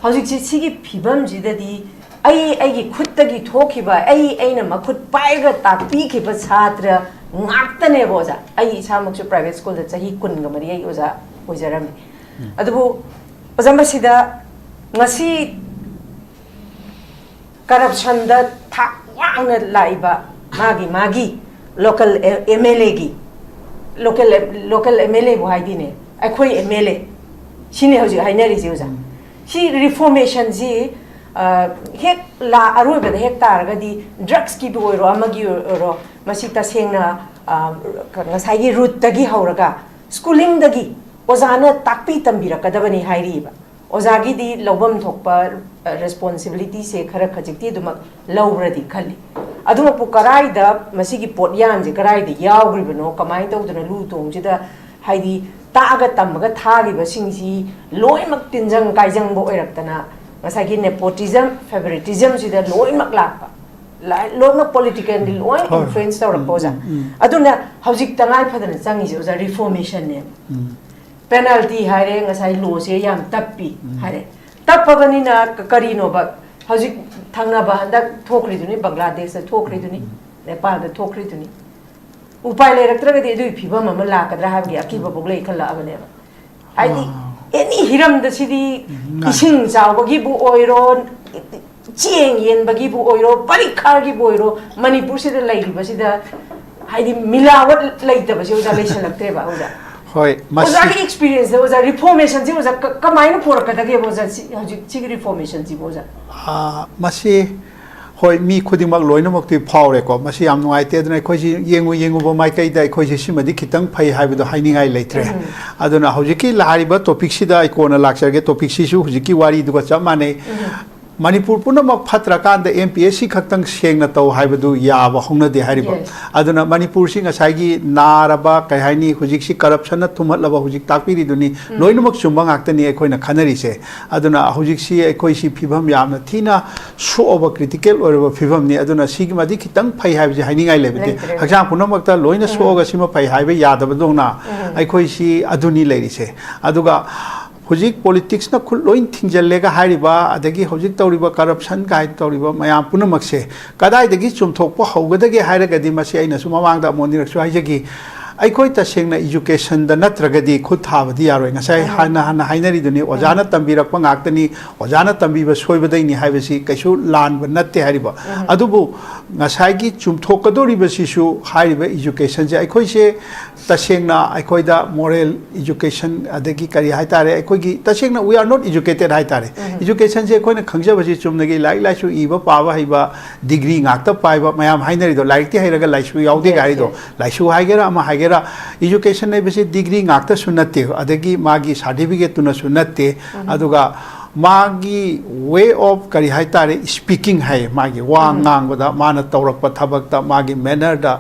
ꯍꯧꯖꯤꯛꯁꯦ ꯁꯤꯒꯤ ꯐꯤꯕꯝꯁꯤꯗꯗꯤ ꯑꯩ ꯑꯩꯒꯤ ꯈꯨꯠꯇꯒꯤ ꯊꯣꯛꯈꯤꯕ, ꯑꯩ ꯑꯩꯅ ꯃꯈꯨꯠ ꯄꯥꯏꯔꯒ ꯇꯥꯛꯄꯤꯈꯤꯕ ꯁꯥꯇ꯭ꯔ ꯉꯥꯛꯇꯅꯦꯕ ꯑꯣꯖꯥ꯫ ꯑꯩ ꯏꯁꯥꯃꯛꯁꯨ ꯄ꯭ꯔꯥꯏꯚꯦꯠ ꯁ꯭ꯀꯨꯜꯗ ꯆꯍꯤ ꯀꯨꯟꯒ ꯃꯔꯤ ꯑꯩ ꯑꯣꯖꯥ ꯑꯣꯏꯖꯔꯝꯃꯤ꯫ ꯑꯗꯨꯕꯨ ꯑꯣꯖꯥ, ꯃꯁꯤꯗ ꯉꯁꯤ ꯀꯔꯞꯁꯟꯗ ꯊꯥꯛ ꯋꯥꯡꯅ ꯂꯥꯛꯏꯕ ꯃꯥꯒꯤ ꯃꯥꯒꯤ ꯂꯣꯀꯦꯜ ꯑꯦꯝ ꯑꯦꯜ ꯑꯦꯒꯤ, ꯂꯣꯀꯦꯜ ꯂꯣꯀꯦꯜ ꯑꯦꯝ ꯑꯦꯜ ꯑꯦꯕꯨ ꯍꯥꯏꯗꯤꯅꯦ, ꯑꯩꯈꯣꯏ ꯑꯦꯝ ꯑꯦꯜ ꯑꯦ ꯁꯤꯅꯦ ꯍꯧꯖꯤꯛ ꯍꯥꯏꯅꯔꯤꯁꯦ ꯑꯣꯖꯥ꯫ ꯁꯤ ꯔꯤꯐꯣꯔꯃꯦꯁꯟꯁꯤ ꯍꯦꯛ ꯂꯥ ꯑꯔꯣꯏꯕꯗ ꯍꯦꯛ ꯇꯥꯔꯒꯗꯤ ꯗ꯭ꯔꯛꯁꯀꯤꯕꯨ ꯑꯣꯏꯔꯣ ꯑꯃꯒꯤ ꯑꯣꯏꯔꯣ ꯃꯁꯤ ꯇꯁꯦꯡꯅ ꯉꯁꯥꯏꯒꯤ ꯔꯨꯠꯇꯒꯤ ꯍꯧꯔꯒ ꯁ꯭ꯀꯨꯂꯤꯡꯗꯒꯤ ꯑꯣꯖꯥꯅ ꯇꯥꯛꯄꯤ ꯇꯝꯕꯤꯔꯛꯀꯗꯕꯅꯤ ꯍꯥꯏꯔꯤꯕ꯫ ꯑꯣꯖꯥꯒꯤꯗꯤ ꯂꯧꯐꯝ ꯊꯣꯛꯄ ꯔꯦꯁꯄꯣꯟꯁꯤꯕꯤꯂꯤꯇꯤꯁꯦ ꯈꯔ ꯈꯖꯤꯛꯇꯤ ꯑꯗꯨꯃꯛ ꯂꯧꯕ꯭ꯔꯗꯤ ꯈꯜꯂꯤ꯫ ꯑꯗꯨꯃꯛꯄꯨ ꯀꯔꯥꯏꯗ ꯃꯁꯤꯒꯤ ꯄꯣꯠꯌꯥꯟꯁꯦ ꯀꯔꯥꯏꯗ ꯌꯥꯎꯈ꯭ꯔꯤꯕꯅꯣ, ꯀꯃꯥꯏꯅ ꯇꯧꯗꯅ ꯂꯨ ꯇꯣꯡꯁꯤꯗ ꯍꯥꯏꯗꯤ ꯇꯥꯛꯑꯒ ꯇꯝꯃꯒ ꯊꯥꯈꯤꯕꯁꯤꯡꯁꯤ ꯂꯣꯏꯅꯃꯛ ꯇꯤꯟꯖꯪ ꯀꯥꯏꯖꯪꯕ ꯑꯣꯏꯔꯛꯇꯅ ꯉꯁꯥꯏꯒꯤ ꯅꯦꯄꯣꯇꯤꯖꯝ, ꯐꯦꯚꯔꯤꯇꯤꯖꯝꯁꯤꯗ ꯂꯣꯏꯅꯃꯛ ꯂꯥꯛꯄ, ꯂꯣꯏꯅꯃꯛ ꯄꯣꯂꯤꯇꯤꯀꯦꯜꯗꯤ ꯂꯣꯏ ꯏꯟꯐ꯭ꯂꯨꯌꯦꯟꯁ ꯇꯧꯔꯛꯄ ꯑꯣꯖꯥ꯫ ꯑꯗꯨꯅ ꯍꯧꯖꯤꯛ ꯇꯉꯥꯏ ꯐꯗꯅ ꯆꯪꯉꯤꯁꯦ ꯑꯣꯖꯥ ꯔꯤꯐꯣꯔꯃꯦꯁꯟꯅꯦꯕ꯫ ꯄꯦꯅꯥꯜꯇꯤ ꯍꯥꯏꯔꯦ, ꯉꯁꯥꯏ ꯂꯣꯁꯦ ꯌꯥꯝ ꯇꯞꯄꯤ ꯍꯥꯏꯔꯦ꯫ ꯇꯞꯄꯕꯅꯤꯅ ꯀꯔꯤꯅꯣꯕ ꯍꯧꯖꯤꯛ ꯊꯪꯅꯕ ꯍꯟꯗꯛ ꯊꯣꯛꯈ꯭ꯔꯤꯗꯨꯅꯤ, ꯕꯪꯒ꯭ꯂꯥꯗꯦꯁꯇ ꯊꯣꯛꯈ꯭ꯔꯤꯗꯨꯅꯤ, ꯅꯦꯄꯥꯜꯗ ꯊꯣꯛꯈ꯭ꯔꯤꯗꯨꯅꯤ꯫ ꯎꯄꯥꯏ ꯂꯩꯔꯛꯇ꯭ꯔꯒꯗꯤ ꯑꯗꯨꯒꯤ ꯐꯤꯕꯝ ꯑꯃ ꯂꯥꯛꯀꯗ꯭ꯔꯥ ꯍꯥꯏꯕꯒꯤ ꯑꯀꯤꯕꯐꯥꯎ ꯂꯩꯈꯠꯂꯛꯑꯕꯅꯦꯕ꯫ ꯍꯥꯏꯗꯤ ꯑꯦꯅꯤ ꯍꯤꯔꯝꯗ ꯁꯤꯗꯤ ꯎꯝ, ꯏꯁꯤꯡ ꯆꯥꯎꯕꯒꯤꯕꯨ ꯑꯣꯏꯔꯣ, ꯆꯦꯡ ꯌꯦꯟꯕꯒꯤꯕꯨ ꯑꯣꯏꯔꯣ, ꯄꯔꯤꯈꯥꯒꯤꯕꯨ ꯑꯣꯏꯔꯣ, ꯃꯅꯤꯄꯨꯔꯁꯤꯗ ꯂꯩꯔꯤꯕꯁꯤꯗ ꯍꯥꯏꯗꯤ ꯃꯤꯂꯥꯋꯠ ꯂꯩꯇꯕꯁꯦ ꯑꯣꯖꯥ ꯂꯩꯁꯜꯂꯛꯇ꯭ꯔꯦꯕ ꯑꯣꯖꯥ꯫ ꯍꯣꯏ, ꯃꯁꯤ ꯑꯣꯖꯥꯒꯤ ꯑꯦꯛꯁꯄꯤꯔꯤꯌꯦꯟꯁꯇ ꯑꯣꯖꯥ, ꯔꯤꯐꯣꯔꯃꯦꯁꯟꯁꯤ ꯑꯣꯖꯥ ꯀ- ꯀꯃꯥꯏꯅ ꯄꯨꯔꯛꯀꯗꯒꯦꯕ ꯑꯣꯖꯥ, ꯁꯤ ꯍꯧꯖꯤꯛ ꯁꯤꯒꯤ ꯔꯤꯐꯣꯔꯃꯦꯁꯟꯁꯤꯕꯨ ꯑꯣꯖꯥ? ꯑꯥ, ꯃꯁꯤ ꯍꯣꯏ, ꯃꯤ ꯈꯨꯗꯤꯡꯃꯛ ꯂꯣꯏꯅꯃꯛꯇꯤ ꯐꯥꯎꯔꯦꯀꯣ꯫ ꯃꯁꯤ ꯌꯥꯝ ꯅꯨꯡꯉꯥꯏꯇꯦ꯫ ꯑꯗꯨꯅ ꯑꯩꯈꯣꯏꯁꯤ ꯌꯦꯡꯉꯨ ꯌꯦꯡꯉꯨꯕ ꯃꯥꯏꯀꯩꯗ ꯑꯩꯈꯣꯏꯁꯤ ꯁꯤꯃꯗꯤ ꯈꯤꯇꯪ ꯐꯩ ꯍꯥꯏꯕꯗꯣ ꯍꯥꯏꯅꯤꯡꯉꯥꯏ ꯂꯩꯇ꯭ꯔꯦ꯫ ꯑꯗꯨꯅ ꯍꯧꯖꯤꯛꯀꯤ ꯂꯥꯛꯂꯤꯕ ꯇꯣꯄꯤꯛꯁꯤꯗ ꯑꯩ ꯀꯣꯟꯅ ꯂꯥꯛꯆꯔꯒꯦ꯫ ꯇꯣꯄꯤꯛꯁꯤꯁꯨ ꯍꯧꯖꯤꯛꯀꯤ ꯋꯥꯔꯤꯗꯨꯒ ꯆꯞ ꯃꯥꯟꯅꯩ꯫ ꯃꯅꯤꯄꯨꯔ ꯄꯨꯝꯅꯃꯛ ꯐꯠꯇ꯭ꯔꯀꯥꯟꯗ ꯑꯦꯝ ꯄꯤ ꯑꯦꯁ ꯁꯤ ꯈꯛꯇꯪ ꯁꯦꯡꯅ ꯇꯧ ꯍꯥꯏꯕꯗꯨ ꯌꯥꯕ ꯍꯧꯅꯗꯦ ꯍꯥꯏꯔꯤꯕ꯫ Yes. ꯑꯗꯨꯅ ꯃꯅꯤꯄꯨꯔꯁꯤ ꯉꯁꯥꯏꯒꯤ ꯅꯥꯔꯕ, ꯀꯩ ꯍꯥꯏꯅꯤ, ꯍꯧꯖꯤꯛꯁꯤ ꯀꯔꯞꯁꯟꯅ ꯊꯨꯝꯍꯠꯂꯕ ꯍꯧꯖꯤꯛ ꯇꯥꯛꯄꯤꯔꯤꯗꯨꯅꯤ꯫ ꯂꯣꯏꯅꯃꯛ ꯆꯨꯝꯕ ꯉꯥꯛꯇꯅꯤ ꯑꯩꯈꯣꯏꯅ ꯈꯟꯅꯔꯤꯁꯦ꯫ ꯑꯗꯨꯅ ꯍꯧꯖꯤꯛꯁꯤ ꯑꯩꯈꯣꯏꯁꯤ ꯐꯤꯕꯝ ꯌꯥꯝꯅ ꯊꯤꯅ ꯁꯣꯛꯑꯕ, ꯀ꯭ꯔꯤꯇꯤꯀꯦꯜ ꯑꯣꯏꯔꯕ ꯐꯤꯕꯝꯅꯤ꯫ ꯑꯗꯨꯅ ꯁꯤꯒꯤꯃꯗꯤ ꯈꯤꯇꯪ ꯐꯩ ꯍꯥꯏꯕꯁꯤ ꯍꯥꯏꯅꯤꯡꯉꯥꯏ ꯂꯩꯕꯗꯤ, ꯂꯩꯇ꯭ꯔꯦ꯫ ꯍꯛꯆꯥꯡ ꯄꯨꯝꯅꯃꯛꯇ ꯂꯣꯏꯅ ꯁꯣꯛꯑꯒ ꯁꯤꯃ ꯐꯩ ꯍꯥꯏꯕ ꯌꯥꯗꯕꯗꯧꯅ ꯑꯩꯈꯣꯏꯁꯤ ꯑꯗꯨꯅꯤ ꯂꯩꯔꯤꯁꯦ꯫ ꯑꯗꯨꯒ ꯍꯧꯖꯤꯛ ꯄꯣꯂꯤꯇꯤꯛꯁꯅ ꯈꯨꯠ ꯂꯣꯏ ꯊꯤꯡꯖꯤꯜꯂꯦꯒ ꯍꯥꯏꯔꯤꯕ, ꯑꯗꯒꯤ ꯍꯧꯖꯤꯛ ꯇꯧꯔꯤꯕ ꯀꯔꯞꯁꯟ ꯀꯥꯏ ꯇꯧꯔꯤꯕ ꯃꯌꯥꯝ ꯄꯨꯝꯅꯃꯛꯁꯦ ꯀꯗꯥꯏꯗꯒꯤ ꯆꯨꯝꯊꯣꯛꯄ ꯍꯧꯒꯗꯒꯦ ꯍꯥꯏꯔꯒꯗꯤ, ꯃꯁꯤ ꯑꯩꯅꯁꯨ ꯃꯃꯥꯡꯗ ꯑꯃꯨꯛ ꯑꯅꯤꯔꯛꯁꯨ ꯍꯥꯏꯖꯈꯤ, ꯑꯩꯈꯣꯏ ꯇꯁꯦꯡꯅ ꯏꯖꯨꯀꯦꯁꯟꯗ ꯅꯠꯇ꯭ꯔꯒꯗꯤ ꯈꯨꯠ ꯊꯥꯕꯗꯤ ꯌꯥꯔꯣꯏ꯫ ꯉꯁꯥꯏ ꯍꯥꯟꯅ ꯍꯥꯟꯅ ꯍꯥꯏꯅꯔꯤꯗꯨꯅꯤ, ꯑꯣꯖꯥꯅ ꯇꯝꯕꯤꯔꯛꯄ ꯉꯥꯛꯇꯅꯤ, ꯑꯣꯖꯥꯅ ꯇꯝꯕꯤꯕ ꯁꯣꯏꯕꯗꯩꯅꯤ ꯍꯥꯏꯕꯁꯤ ꯀꯩꯁꯨ ꯂꯥꯟꯕ ꯅꯠꯇꯦ ꯍꯥꯏꯔꯤꯕ꯫ ꯑꯗꯨꯕꯨ ꯉꯁꯥꯏꯒꯤ ꯆꯨꯝꯊꯣꯛꯀꯗꯧꯔꯤꯕꯁꯤꯁꯨ ꯍꯥꯏꯔꯤꯕ ꯏꯖꯨꯀꯦꯁꯟꯁꯦ ꯑꯩꯈꯣꯏꯁꯦ ꯇꯁꯦꯡꯅ ꯑꯩꯈꯣꯏꯗ ꯃꯣꯔꯦꯜ ꯏꯖꯨꯀꯦꯁꯟ, ꯑꯗꯒꯤ ꯀꯔꯤ ꯍꯥꯏꯇꯥꯔꯦ, ꯑꯩꯈꯣꯏꯒꯤ ꯇꯁꯦꯡꯅ we are not educated ꯍꯥꯏꯇꯥꯔꯦ꯫ ꯏꯖꯨꯀꯦꯁꯟꯁꯦ ꯑꯩꯈꯣꯏꯅ ꯈꯪꯖꯕꯁꯤ ꯆꯨꯝꯅꯒꯤ ꯂꯥꯏꯔꯤꯛ ꯂꯥꯏꯁꯨ ꯏꯕ ꯄꯥꯕ ꯍꯩꯕ, ꯗꯤꯒ꯭ꯔꯤ ꯉꯥꯛꯇ ꯄꯥꯏꯕ ꯃꯌꯥꯝ ꯍꯥꯏꯅꯔꯤꯗꯣ, ꯂꯥꯏꯔꯤꯛꯇꯤ ꯍꯩꯔꯒ ꯂꯥꯏꯁꯨ ꯌꯥꯎꯗꯦ Yes, ꯍꯥꯏꯔꯤꯗꯣ, yes. ꯂꯥꯏꯁꯨ ꯍꯥꯏꯒꯦꯔꯥ ꯑꯃ ꯍꯥꯏꯒꯦꯔꯥ, ꯏꯖꯨꯀꯦꯁꯟ ꯍꯥꯏꯕꯁꯤ ꯗꯤꯒ꯭ꯔꯤ ꯉꯥꯛꯇꯁꯨ ꯅꯠꯇꯦ, ꯑꯗꯒꯤ ꯃꯥꯒꯤ ꯁꯥꯔꯇꯤꯐꯤꯀꯦꯠꯇꯨꯅꯁꯨ ꯅꯠꯇꯦ꯫ ꯑꯗꯨꯒ ꯃꯥꯒꯤ ꯋꯦ ꯑꯣꯐ ꯀꯔꯤ ꯍꯥꯏꯇꯥꯔꯦ, ꯁ꯭ꯄꯤꯀꯤꯡ ꯍꯥꯏ, ꯃꯥꯒꯤ ꯋꯥ ꯉꯥꯡꯕꯗ, ꯃꯥꯅ ꯇꯧꯔꯛꯄ ꯊꯕꯛꯇ, ꯃꯥꯒꯤ ꯃꯦꯅꯔꯗ,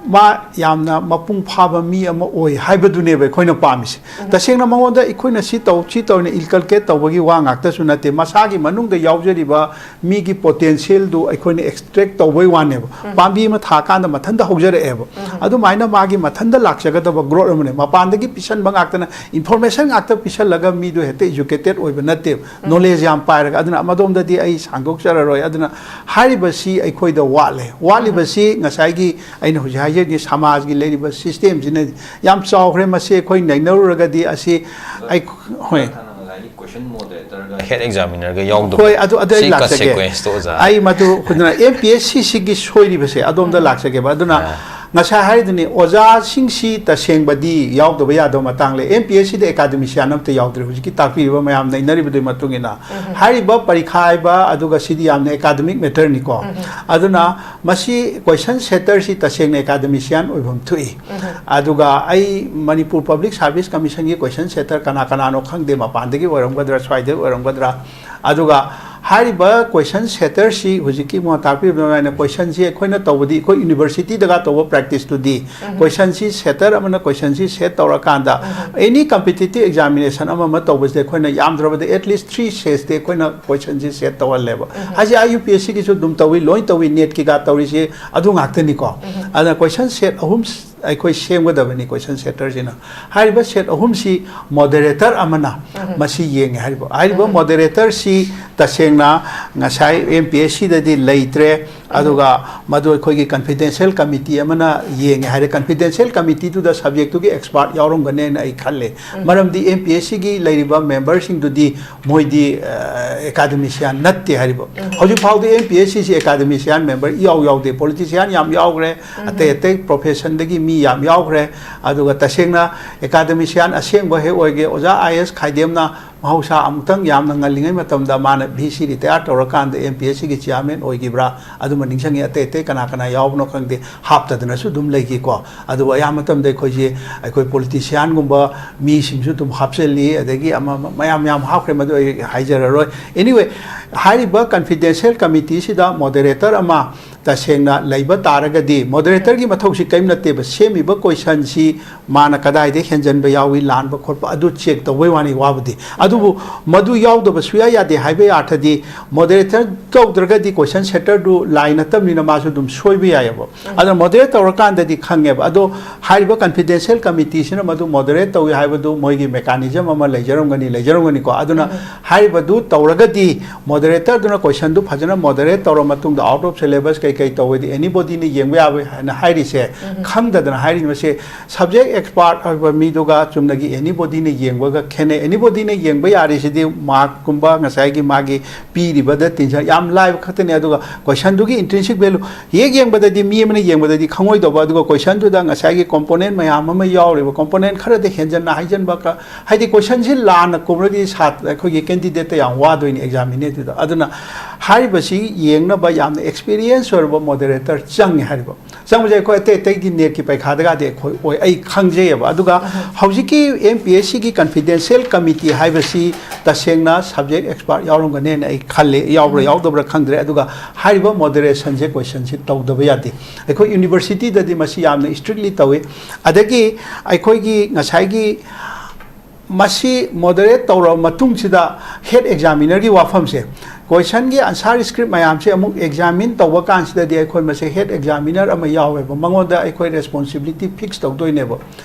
ꯃꯥ ꯌꯥꯝꯅ ꯃꯄꯨꯡ ꯐꯥꯕ ꯃꯤ ꯑꯃ ꯑꯣꯏ ꯍꯥꯏꯕꯗꯨꯅꯦꯕ ꯑꯩꯈꯣꯏꯅ ꯄꯥꯝꯃꯤꯁꯦ꯫ ꯇꯁꯦꯡꯅ ꯃꯉꯣꯟꯗ ꯑꯩꯈꯣꯏꯅ ꯁꯤ ꯇꯧ, ꯁꯤ ꯇꯧꯅ ꯏꯟꯀꯜꯀꯦꯠ ꯇꯧꯕꯒꯤ ꯋꯥ ꯉꯥꯛꯇꯁꯨ ꯅꯠꯇꯦ, ꯃꯁꯥꯒꯤ ꯃꯅꯨꯡꯗ ꯌꯥꯎꯖꯔꯤꯕ ꯃꯤꯒꯤ ꯄꯣꯇꯦꯟꯁꯤꯌꯦꯜꯗꯨ ꯑꯩꯈꯣꯏꯅ ꯑꯦꯛꯁꯇ꯭ꯔꯦꯛ ꯇꯧꯕꯩ ꯋꯥꯅꯦꯕ꯫ ꯄꯥꯝꯕꯤ ꯑꯃ ꯊꯥꯀꯥꯟꯗ ꯃꯊꯟꯇ ꯍꯧꯖꯔꯛꯑꯦꯕ꯫ ꯑꯗꯨꯃꯥꯏꯅ ꯃꯥꯒꯤ ꯃꯊꯟꯇ ꯂꯥꯛꯆꯒꯗꯕ ꯒ꯭ꯔꯣꯠ ꯑꯃꯅꯦ꯫ ꯃꯄꯥꯟꯗꯒꯤ ꯄꯤꯁꯟꯕ ꯉꯥꯛꯇꯅ, ꯏꯟꯐꯣꯔꯃꯦꯁꯟ ꯉꯥꯛꯇ ꯄꯤꯁꯜꯂꯒ ꯃꯤꯗꯣ ꯍꯦꯛꯇ ꯏꯖꯨꯀꯦꯇꯦꯠ ꯑꯣꯏꯕ ꯅꯠꯇꯦ꯫ ꯅꯣꯂꯦꯖ ꯌꯥꯝ ꯄꯥꯏꯔꯒ꯫ ꯑꯗꯨꯅ ꯃꯗꯣꯝꯗꯗꯤ ꯑꯩ ꯁꯥꯡꯗꯣꯛꯆꯔꯔꯣꯏ꯫ ꯑꯗꯨꯅ ꯍꯥꯏꯔꯤꯕꯁꯤ ꯑꯩꯈꯣꯏꯗ ꯋꯥꯠꯂꯦ꯫ ꯋꯥꯠꯂꯤꯕꯁꯤ ꯉꯁꯥꯏꯒꯤ ꯑꯩꯅ ꯍꯧꯖꯤꯛ ꯍꯥꯏꯖꯔꯤꯗꯤ ꯁꯃꯥꯖꯒꯤ ꯂꯩꯔꯤꯕ ꯁꯤꯁꯇꯦꯝꯁꯤꯅ ꯌꯥꯝ ꯆꯥꯎꯈ꯭ꯔꯦ꯫ ꯃꯁꯤ ꯑꯩꯈꯣꯏ ꯅꯩꯅꯔꯨꯔꯒꯗꯤ ꯑꯁꯤ ꯑꯩ ꯍꯣꯏ꯫ ꯉꯁꯥꯏꯒꯤ ꯀꯣꯏꯁꯟ ꯃꯣꯗꯔꯦꯇꯔꯒ ꯍꯦꯠ ꯑꯦꯛꯖꯥꯃꯤꯅꯔꯒ ꯌꯥꯎꯗꯕ ꯍꯣꯏ, ꯑꯗꯨ ꯑꯗꯨ ꯑꯩ ꯁꯤ ꯂꯥꯛꯆꯒꯦ꯫ ꯀꯟꯁꯤꯀ꯭ꯋꯦꯟꯁꯇꯣ ꯑꯣꯖꯥ꯫ ꯑꯩ ꯃꯗꯨ ꯑꯗꯨꯅ ꯑꯦꯝ ꯄꯤ ꯑꯦꯁ ꯁꯤꯁꯤꯒꯤ ꯁꯣꯏꯔꯤꯕꯁꯦ ꯑꯗꯣꯝꯗ ꯂꯥꯛꯆꯒꯦꯕ꯫ ꯑꯗꯨꯅ ꯑꯥ꯫ ꯉꯁꯥꯏ ꯍꯥꯏꯔꯤꯗꯨꯅꯤ, ꯑꯣꯖꯥꯁꯤꯡꯁꯤ ꯇꯁꯦꯡꯕꯗꯤ ꯌꯥꯎꯗꯕ ꯌꯥꯗꯕ ꯃꯇꯥꯡ ꯂꯩ꯫ ꯑꯦꯝ ꯄꯤ ꯑꯦꯁ ꯁꯤꯗ ꯑꯦꯀꯥꯗꯃꯤꯁꯤꯌꯥꯟ ꯑꯝꯇ ꯌꯥꯎꯗ꯭ꯔꯦ, ꯍꯧꯖꯤꯛꯀꯤ ꯇꯥꯛꯄꯤꯔꯤꯕ ꯃꯌꯥꯝ ꯅꯩꯅꯔꯤꯕꯗꯨꯒꯤ ꯃꯇꯨꯡ ꯏꯟꯅ꯫ ꯍꯥꯏꯔꯤꯕ ꯄꯔꯤꯈꯥ ꯍꯥꯏꯕ ꯑꯗꯨꯒ ꯁꯤꯗꯤ ꯌꯥꯝꯅ ꯑꯦꯀꯥꯗꯃꯤꯛ ꯃꯦꯇꯔꯅꯤꯀꯣ꯫ ꯑꯗꯨꯅ ꯃꯁꯤ ꯀꯣꯏꯁꯟ ꯁꯦꯇꯔꯁꯤ ꯇꯁꯦꯡꯅ ꯑꯦꯀꯥꯗꯃꯤꯁꯤꯌꯥꯟ ꯑꯣꯏꯐꯝ ꯊꯣꯛꯏ꯫ ꯑꯗꯨꯒ ꯑꯩ ꯃꯅꯤꯄꯨꯔ ꯄꯕ꯭ꯂꯤꯛ ꯁꯥꯔꯚꯤꯁ ꯀꯃꯤꯁꯟꯒꯤ ꯀꯣꯏꯁꯟ ꯁꯦꯇꯔ ꯀꯅꯥ ꯀꯅꯥꯅꯣ ꯈꯪꯗꯦ, ꯃꯄꯥꯟꯗꯒꯤ ꯑꯣꯏꯔꯝꯒꯗ꯭ꯔꯥ, ꯁ꯭ꯋꯥꯏꯗꯒꯤ ꯑꯣꯏꯔꯝꯒꯗ꯭ꯔꯥ꯫ ꯑꯗꯨꯒ ꯍꯥꯏꯔꯤꯕ ꯀꯣꯏꯁꯟ ꯁꯦꯇꯔꯁꯤ ꯍꯧꯖꯤꯛꯀꯤ ꯃꯉꯣꯟ ꯇꯥꯛꯄꯤꯕ ꯑꯗꯨꯃꯥꯏꯅ ꯀꯣꯏꯁꯟꯁꯤ ꯑꯩꯈꯣꯏꯅ ꯇꯧꯕꯗꯤ, ꯑꯩꯈꯣꯏ ꯌꯨꯅꯤꯚꯔꯁꯤꯇꯤꯗꯒ ꯇꯧꯕ ꯄ꯭ꯔꯦꯛꯇꯤꯁꯇꯨꯗꯤ, ꯀꯣꯏꯁꯟꯁꯤ ꯁꯦꯇꯔ ꯑꯃꯅ ꯀꯣꯏꯁꯟꯁꯤ ꯁꯦꯠ ꯇꯧꯔꯀꯥꯟꯗ ꯑꯦꯅꯤ ꯀꯝꯄꯤꯇꯤꯇꯤꯞ ꯑꯦꯛꯖꯥꯃꯤꯅꯦꯁꯟ ꯑꯃ ꯑꯃ ꯇꯧꯕꯁꯤꯗ ꯑꯩꯈꯣꯏꯅ ꯌꯥꯝꯗ꯭ꯔꯕꯗ ꯑꯦꯠꯂꯤꯁ ꯊ꯭ꯔꯤ ꯁꯦꯠꯁꯇꯤ ꯑꯩꯈꯣꯏꯅ ꯀꯣꯏꯁꯟꯁꯤ ꯁꯦꯠ ꯇꯧꯍꯜꯂꯦꯕ꯫ ꯍꯥꯏꯁꯦ ꯑꯥꯏ ꯌꯨ ꯄꯤ ꯑꯦꯁ ꯁꯤꯒꯤꯁꯨ ꯑꯗꯨꯝ ꯇꯧꯏ, ꯂꯣꯏ ꯇꯧꯏ, ꯅꯦꯠꯀꯤꯒ ꯇꯧꯔꯤꯁꯤ ꯑꯗꯨ ꯉꯥꯛꯇꯅꯤꯀꯣ꯫ ꯑꯗꯨꯅ ꯀꯣꯏꯁꯟ ꯁꯦꯠ ꯑꯍꯨꯝ ꯑꯩꯈꯣꯏ ꯁꯦꯝꯒꯗꯕꯅꯤ ꯀꯣꯏꯁꯟ ꯁꯦꯇꯔꯁꯤꯅ꯫ ꯍꯥꯏꯔꯤꯕ ꯁꯦꯠ ꯑꯍꯨꯝꯁꯤ ꯃꯣꯗꯔꯦꯇꯔ ꯑꯃꯅ ꯃꯁꯤ ꯌꯦꯡꯉꯦ ꯍꯥꯏꯔꯤꯕ꯫ ꯍꯥꯏꯔꯤꯕ ꯃꯣꯗꯔꯦꯇꯔꯁꯤ ꯇꯁꯦꯡꯅ ꯉꯁꯥꯏ ꯑꯦꯝ ꯄꯤ ꯑꯦꯁ ꯁꯤꯗꯗꯤ ꯂꯩꯇ꯭ꯔꯦ꯫ ꯑꯗꯨꯒ ꯃꯗꯨ ꯑꯩꯈꯣꯏꯒꯤ ꯀꯟꯐꯤꯗꯦꯟꯁꯤꯌꯦꯜ ꯀꯃꯤꯇꯤ ꯑꯃꯅ ꯌꯦꯡꯉꯦ ꯍꯥꯏꯔꯦ꯫ ꯀꯟꯐꯤꯗꯦꯟꯁꯤꯌꯦꯜ ꯀꯃꯤꯇꯤꯗꯨꯗ ꯁꯕꯖꯦꯛꯇꯨꯒꯤ ꯑꯦꯛꯁꯄꯥꯔꯠ ꯌꯥꯎꯔꯝꯒꯅꯦꯅ ꯑꯩ ꯈꯜꯂꯦ꯫ ꯃꯔꯝꯗꯤ ꯑꯦꯝ ꯄꯤ ꯑꯦꯁ ꯁꯤꯒꯤ ꯂꯩꯔꯤꯕ ꯃꯦꯝꯕꯔꯁꯤꯡꯗꯨꯗꯤ ꯃꯣꯏꯗꯤ ꯑꯦꯀꯥꯗꯃꯤꯁꯤꯌꯥꯟ ꯅꯠꯇꯦ ꯍꯥꯏꯔꯤꯕ꯫ ꯍꯧꯖꯤꯛ ꯐꯥꯎꯗꯤ ꯑꯦꯝ ꯄꯤ ꯑꯦꯁ ꯁꯤꯁꯤ ꯑꯦꯀꯥꯗꯃꯤꯁꯤꯌꯥꯟ ꯃꯦꯝꯕꯔ ꯏꯌꯥꯎ ꯌꯥꯎꯗꯦ꯫ ꯄꯣꯂꯤꯇꯤꯁꯤꯌꯥꯟ ꯌꯥꯝ ꯌꯥꯎꯈ꯭ꯔꯦ, ꯑꯇꯩ ꯑꯇꯩ ꯄ꯭ꯔꯣꯐꯦꯁꯟꯗꯒꯤ ꯃꯤ ꯌꯥꯝ ꯌꯥꯎꯈ꯭ꯔꯦ꯫ ꯑꯗꯨꯒ ꯇꯁꯦꯡꯅ ꯑꯦꯀꯥꯗꯃꯤꯁꯤꯌꯥꯟ ꯑꯁꯦꯡꯕ ꯍꯦꯛ ꯑꯣꯏꯒꯦ, ꯑꯣꯖꯥ ꯑꯥꯏ ꯑꯦꯁ ꯈꯥꯏꯗꯦꯝꯅ ꯃꯍꯧꯁꯥ ꯑꯃꯨꯛꯇꯪ ꯌꯥꯝꯅ ꯉꯜꯂꯤꯉꯩ ꯃꯇꯝꯗ ꯃꯥꯅ ꯚꯤ ꯁꯤ ꯔꯤꯇꯥꯌꯔ ꯇꯧꯔꯀꯥꯟꯗ ꯑꯦꯝ ꯄꯤ ꯑꯦꯁ ꯁꯤꯒꯤ ꯆꯤꯌꯥꯔꯃꯦꯟ ꯑꯣꯏꯈꯤꯕ꯭ꯔꯥ, ꯑꯗꯨꯃ ꯅꯤꯡꯁꯤꯡꯉꯤ꯫ ꯑꯇꯩ ꯑꯇꯩ ꯀꯅꯥ ꯀꯅꯥ ꯌꯥꯎꯕꯅꯣ ꯈꯪꯗꯦ, ꯍꯥꯞꯇꯗꯅꯁꯨ ꯑꯗꯨꯝ ꯂꯩꯈꯤꯀꯣ꯫ ꯑꯗꯨꯕꯨ ꯑꯌꯥꯝꯕ ꯃꯇꯝꯗ ꯑꯩꯈꯣꯏꯁꯦ, ꯑꯩꯈꯣꯏ ꯄꯣꯂꯤꯇꯤꯁꯤꯌꯥꯟꯒꯨꯝꯕ ꯃꯤꯁꯤꯡꯁꯨ ꯑꯗꯨꯝ ꯍꯥꯞꯆꯤꯜꯂꯤ, ꯑꯗꯒꯤ ꯑꯃ ꯑꯃ ꯃꯌꯥꯝ ꯃꯌꯥꯝ ꯍꯥꯞꯈ꯭ꯔꯦ, ꯃꯗꯨ ꯑꯩ ꯍꯥꯏꯖꯔꯔꯣꯏ꯫ ꯑꯦꯅꯤꯋꯦ, ꯍꯥꯏꯔꯤꯕ ꯀꯟꯐꯤꯗꯦꯟꯁꯤꯌꯦꯜ ꯀꯃꯤꯇꯤꯁꯤꯗ ꯃꯣꯗꯔꯦꯇꯔ ꯑꯃ ꯇꯁꯦꯡꯅ ꯂꯩꯕ ꯇꯥꯔꯒꯗꯤ ꯃꯣꯗꯔꯦꯇꯔꯒꯤ ꯃꯊꯧꯁꯤ ꯀꯔꯤꯝ ꯅꯠꯇꯦꯕ꯫ ꯁꯦꯝꯃꯤꯕ ꯀꯣꯏꯁꯟꯁꯤ ꯃꯥꯅ ꯀꯗꯥꯏꯗ ꯍꯦꯟꯖꯟꯕ ꯌꯥꯎꯏ, ꯂꯥꯟꯕ ꯈꯣꯠꯄ, ꯑꯗꯨ ꯆꯦꯛ ꯇꯧꯕꯩ ꯋꯥꯅꯤ ꯋꯥꯕꯨꯗꯤ꯫ ꯑꯗꯨꯕꯨ ꯃꯗꯨ ꯌꯥꯎꯗꯕ ꯁꯨꯌꯥ ꯌꯥꯗꯦ ꯍꯥꯏꯕꯒꯤ ꯑꯥꯔꯊꯗꯤ, ꯃꯣꯗꯔꯦꯇꯔ ꯇꯧꯗ꯭ꯔꯒꯗꯤ ꯀꯣꯏꯁꯟ ꯁꯦꯇꯔꯗꯨ ꯂꯥꯏ ꯅꯠꯇꯕꯅꯤꯅ ꯃꯥꯁꯨ ꯑꯗꯨꯝ ꯁꯣꯏꯕ ꯌꯥꯏꯑꯕ꯫ ꯑꯗꯨꯅ ꯃꯣꯗꯔꯦꯠ ꯇꯧꯔꯀꯥꯟꯗꯗꯤ ꯈꯪꯉꯦꯕ꯫ ꯑꯗꯣ ꯍꯥꯏꯔꯤꯕ ꯀꯟꯐꯤꯗꯦꯟꯁꯤꯌꯦꯜ ꯀꯃꯤꯇꯤꯁꯤꯅ ꯃꯗꯨ ꯃꯣꯗꯔꯦꯠ ꯇꯧꯏ ꯍꯥꯏꯕꯗꯨ ꯃꯣꯏꯒꯤ ꯃꯦꯀꯥꯅꯤꯖꯝ ꯑꯃ ꯂꯩꯖꯔꯝꯒꯅꯤ, ꯂꯩꯖꯔꯝꯒꯅꯤꯀꯣ꯫ ꯑꯗꯨꯅ ꯍꯥꯏꯔꯤꯕꯗꯨ ꯇꯧꯔꯒꯗꯤ ꯃꯣꯗꯔꯦꯇꯔꯗꯨꯅ ꯀꯣꯏꯁꯟꯗꯨ ꯐꯖꯅ ꯃꯣꯗꯔꯦꯠ ꯇꯧꯔ ꯃꯇꯨꯡꯗ, ꯑꯥꯎꯠ ꯑꯣꯐ ꯁꯦꯂꯦꯕꯁ ꯀꯩ ꯀꯩ ꯇꯧꯋꯦꯗꯤ ꯑꯦꯅꯤꯕꯣꯗꯤꯅ ꯌꯦꯡꯕ ꯌꯥꯕ ꯍꯥꯏꯅ ꯍꯥꯏꯔꯤꯁꯦ, ꯈꯪꯗꯗꯅ ꯍꯥꯏꯔꯤꯕꯁꯦ꯫ ꯁꯕꯖꯦꯛ ꯑꯦꯛꯁꯄꯥꯔꯠ ꯑꯣꯏꯕ ꯃꯤꯗꯨꯒ ꯆꯨꯝꯅꯒꯤ ꯑꯦꯅꯤꯕꯣꯗꯤꯅ ꯌꯦꯡꯕꯒ ꯈꯦꯠꯅꯩ꯫ ꯑꯦꯅꯤꯕꯣꯗꯤꯅ ꯌꯦꯡꯕ ꯌꯥꯔꯤꯁꯤꯗꯤ ꯃꯥꯔꯛꯀꯨꯝꯕ ꯉꯁꯥꯏꯒꯤ ꯃꯥꯒꯤ ꯄꯤꯔꯤꯕꯗ ꯇꯤꯟꯖ-, ꯌꯥꯝ ꯂꯥꯏꯕ ꯈꯛꯇꯅꯤ꯫ ꯑꯗꯨꯒ ꯀꯣꯏꯁꯟꯗꯨꯒꯤ ꯏꯟꯇ꯭ꯔꯤꯟꯁꯤꯛ ꯚꯦꯂꯨ ꯍꯦꯛ ꯌꯦꯡꯕꯗꯗꯤ ꯃꯤ ꯑꯃꯅ ꯌꯦꯡꯕꯗꯗꯤ ꯈꯪꯉꯣꯏꯗꯧꯕ, ꯑꯗꯨꯒ ꯀꯣꯏꯁꯟꯗꯨꯗ ꯉꯁꯥꯏꯒꯤ ꯀꯣꯝꯄꯣꯅꯦꯟ ꯃꯌꯥꯝ ꯑꯃ ꯌꯥꯎꯔꯤꯕ, ꯀꯣꯝꯄꯣꯅꯦꯟ ꯈꯔꯗ ꯍꯦꯟꯖꯟꯅ ꯍꯥꯏꯖꯟꯕ ꯀ-, ꯍꯥꯏꯗꯤ ꯀꯣꯏꯁꯟꯁꯤ ꯂꯥꯟꯅ ꯈꯨꯝꯂꯗꯤ ꯁꯥꯇ꯭ꯔ ꯑꯩꯈꯣꯏꯒꯤ ꯀꯦꯟꯗꯤꯗꯦꯠꯇ ꯌꯥꯝ ꯋꯥꯗꯣꯏꯅꯤ ꯑꯦꯛꯖꯥꯃꯤꯅꯦꯇꯨꯗ꯫ ꯑꯗꯨꯅ ꯍꯥꯏꯔꯤꯕꯁꯤ ꯌꯦꯡꯅꯕ ꯌꯥꯝꯅ ꯑꯦꯛꯁꯄꯤꯔꯤꯌꯦꯟꯁ ꯑꯣꯏꯔꯕ ꯃꯣꯗꯔꯦꯇꯔ ꯆꯪꯉꯦ ꯍꯥꯏꯔꯤꯕ꯫ ꯆꯪꯕꯁꯦ ꯑꯩꯈꯣꯏ ꯑꯇꯩ ꯑꯇꯩꯒꯤ ꯅꯦꯠꯀꯤ ꯄꯩꯈꯥꯗꯒꯗꯤ ꯑꯩꯈꯣꯏ ꯑꯣꯏ, ꯑꯩ ꯈꯪꯖꯩꯑꯕ꯫ ꯑꯗꯨꯒ ꯍꯧꯖꯤꯛꯀꯤ ꯑꯦꯝ ꯄꯤ ꯑꯦꯁ ꯁꯤꯒꯤ ꯀꯟꯐꯤꯗꯦꯟꯁꯤꯌꯦꯜ ꯀꯃꯤꯇꯤ ꯍꯥꯏꯕꯁꯤ ꯇꯁꯦꯡꯅ ꯁꯕꯖꯦꯛ ꯑꯦꯛꯁꯄꯥꯔꯠ ꯌꯥꯎꯔꯝꯒꯅꯦꯅ ꯑꯩ ꯈꯜꯂꯤ꯫ ꯌꯥꯎꯕ꯭ꯔꯥ ꯌꯥꯎꯗꯕ꯭ꯔꯥ ꯈꯪꯗ꯭ꯔꯦ꯫ ꯑꯗꯨꯒ ꯍꯥꯏꯔꯤꯕ ꯃꯣꯗꯔꯦꯁꯟꯁꯦ ꯀꯣꯏꯁꯟꯁꯤ ꯇꯧꯗꯕ ꯌꯥꯗꯦ꯫ ꯑꯩꯈꯣꯏ ꯌꯨꯅꯤꯚꯔꯁꯤꯇꯤꯗꯗꯤ ꯃꯁꯤ ꯌꯥꯝꯅ ꯏꯁꯇ꯭ꯔꯤꯛꯂꯤ ꯇꯧꯏ꯫ ꯑꯗꯒꯤ ꯑꯩꯈꯣꯏꯒꯤ ꯉꯁꯥꯏꯒꯤ ꯃꯁꯤ ꯃꯣꯗꯔꯦꯠ ꯇꯧꯔꯕ ꯃꯇꯨꯡꯁꯤꯗ ꯍꯦꯠ ꯑꯦꯛꯖꯥꯃꯤꯅꯔꯒꯤ ꯋꯥꯐꯝꯁꯦ, ꯀꯣꯏꯁꯟꯒꯤ ꯑꯟꯁꯥꯔ ꯁ꯭ꯀ꯭ꯔꯤꯞ ꯃꯌꯥꯝꯁꯦ ꯑꯃꯨꯛ ꯑꯦꯛꯖꯥꯃꯤꯟ ꯇꯧꯕ ꯀꯥꯟꯁꯤꯗꯗꯤ ꯑꯩꯈꯣꯏ ꯃꯁꯦ ꯍꯦꯠ ꯑꯦꯛꯖꯥꯃꯤꯅꯔ ꯑꯃ ꯌꯥꯎꯋꯦꯕ, ꯃꯉꯣꯟꯗ ꯑꯩꯈꯣꯏ ꯔꯦꯁꯄꯣꯟꯁꯤꯕꯤꯂꯤꯇꯤ ꯐꯤꯛꯁ ꯇꯧꯗꯣꯏꯅꯦꯕ꯫